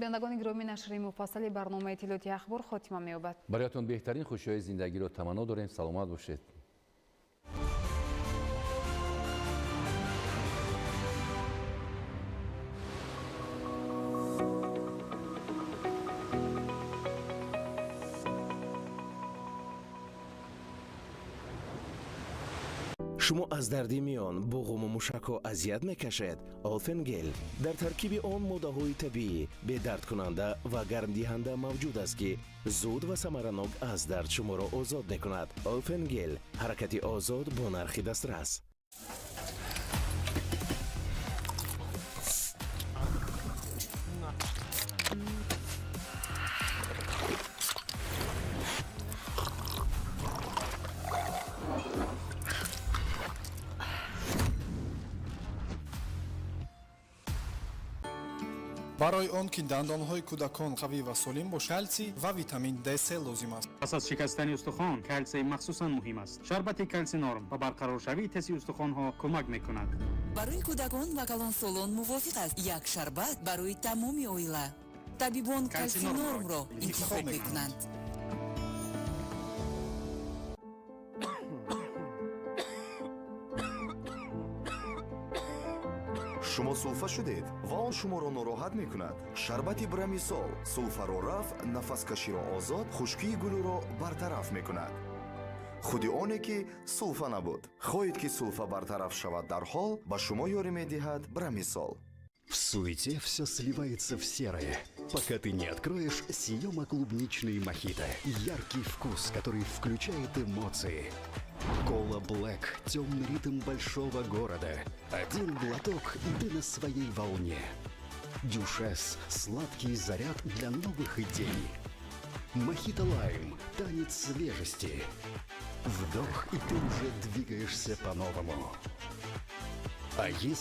S7: Бинандагони гиромӣ, нашри муфассали барномаи иттилоти Ахбор хотима меёбад.
S8: Бароятон беҳтарин хушиҳои зиндагиро таманно дорем. Саломат бошед.
S23: Шумо аз дарди миён, буғуму мушакҳо азият мекашед? Олфенгел. Дар таркиби он моддаҳои табиӣ, бедардкунанда ва гармдиҳанда мавҷуд аст, ки зуд ва самаранок аз дард шуморо озод мекунад. Олфенгел, ҳаракати озод бо нархи дастрас.
S24: Барои он ки дандонҳои кӯдакон қавӣ ва солим бошад, калсий ва витамин D3 лозим аст.
S25: Пас аз шикастани устухон калсий махсусан муҳим аст. Шарбати Калсинорм ба барқароршавии теси устухонҳо кӯмак мекунад.
S26: Барои кӯдакон ва калонсолон мувофиқ аст. Як шарбат барои тамоми оила. Табибон Калсинормро интихоб мекунанд.
S4: Шумо сулфа шудед ва он шуморо нороҳат мекунад. Шарбати Брамисол сулфаро рафъ, нафаскаширо озод, хушкии гулӯро бартараф мекунад. Худи оне ки сулфа набуд. Хоҳед, ки сулфа бартараф шавад дарҳол, ба шумо ёрӣ медиҳад Брамисол.
S5: В суете все сливается в серое, пока ты не откроешь Сиома клубничный мохито. Яркий вкус, который включает эмоции. Кола Блэк. Темный ритм большого города. Один глоток, и ты на своей волне. Дюшес. Сладкий заряд для новых идей. Мохито Лайм. Танец свежести. Вдох, и ты уже двигаешься по-новому. А если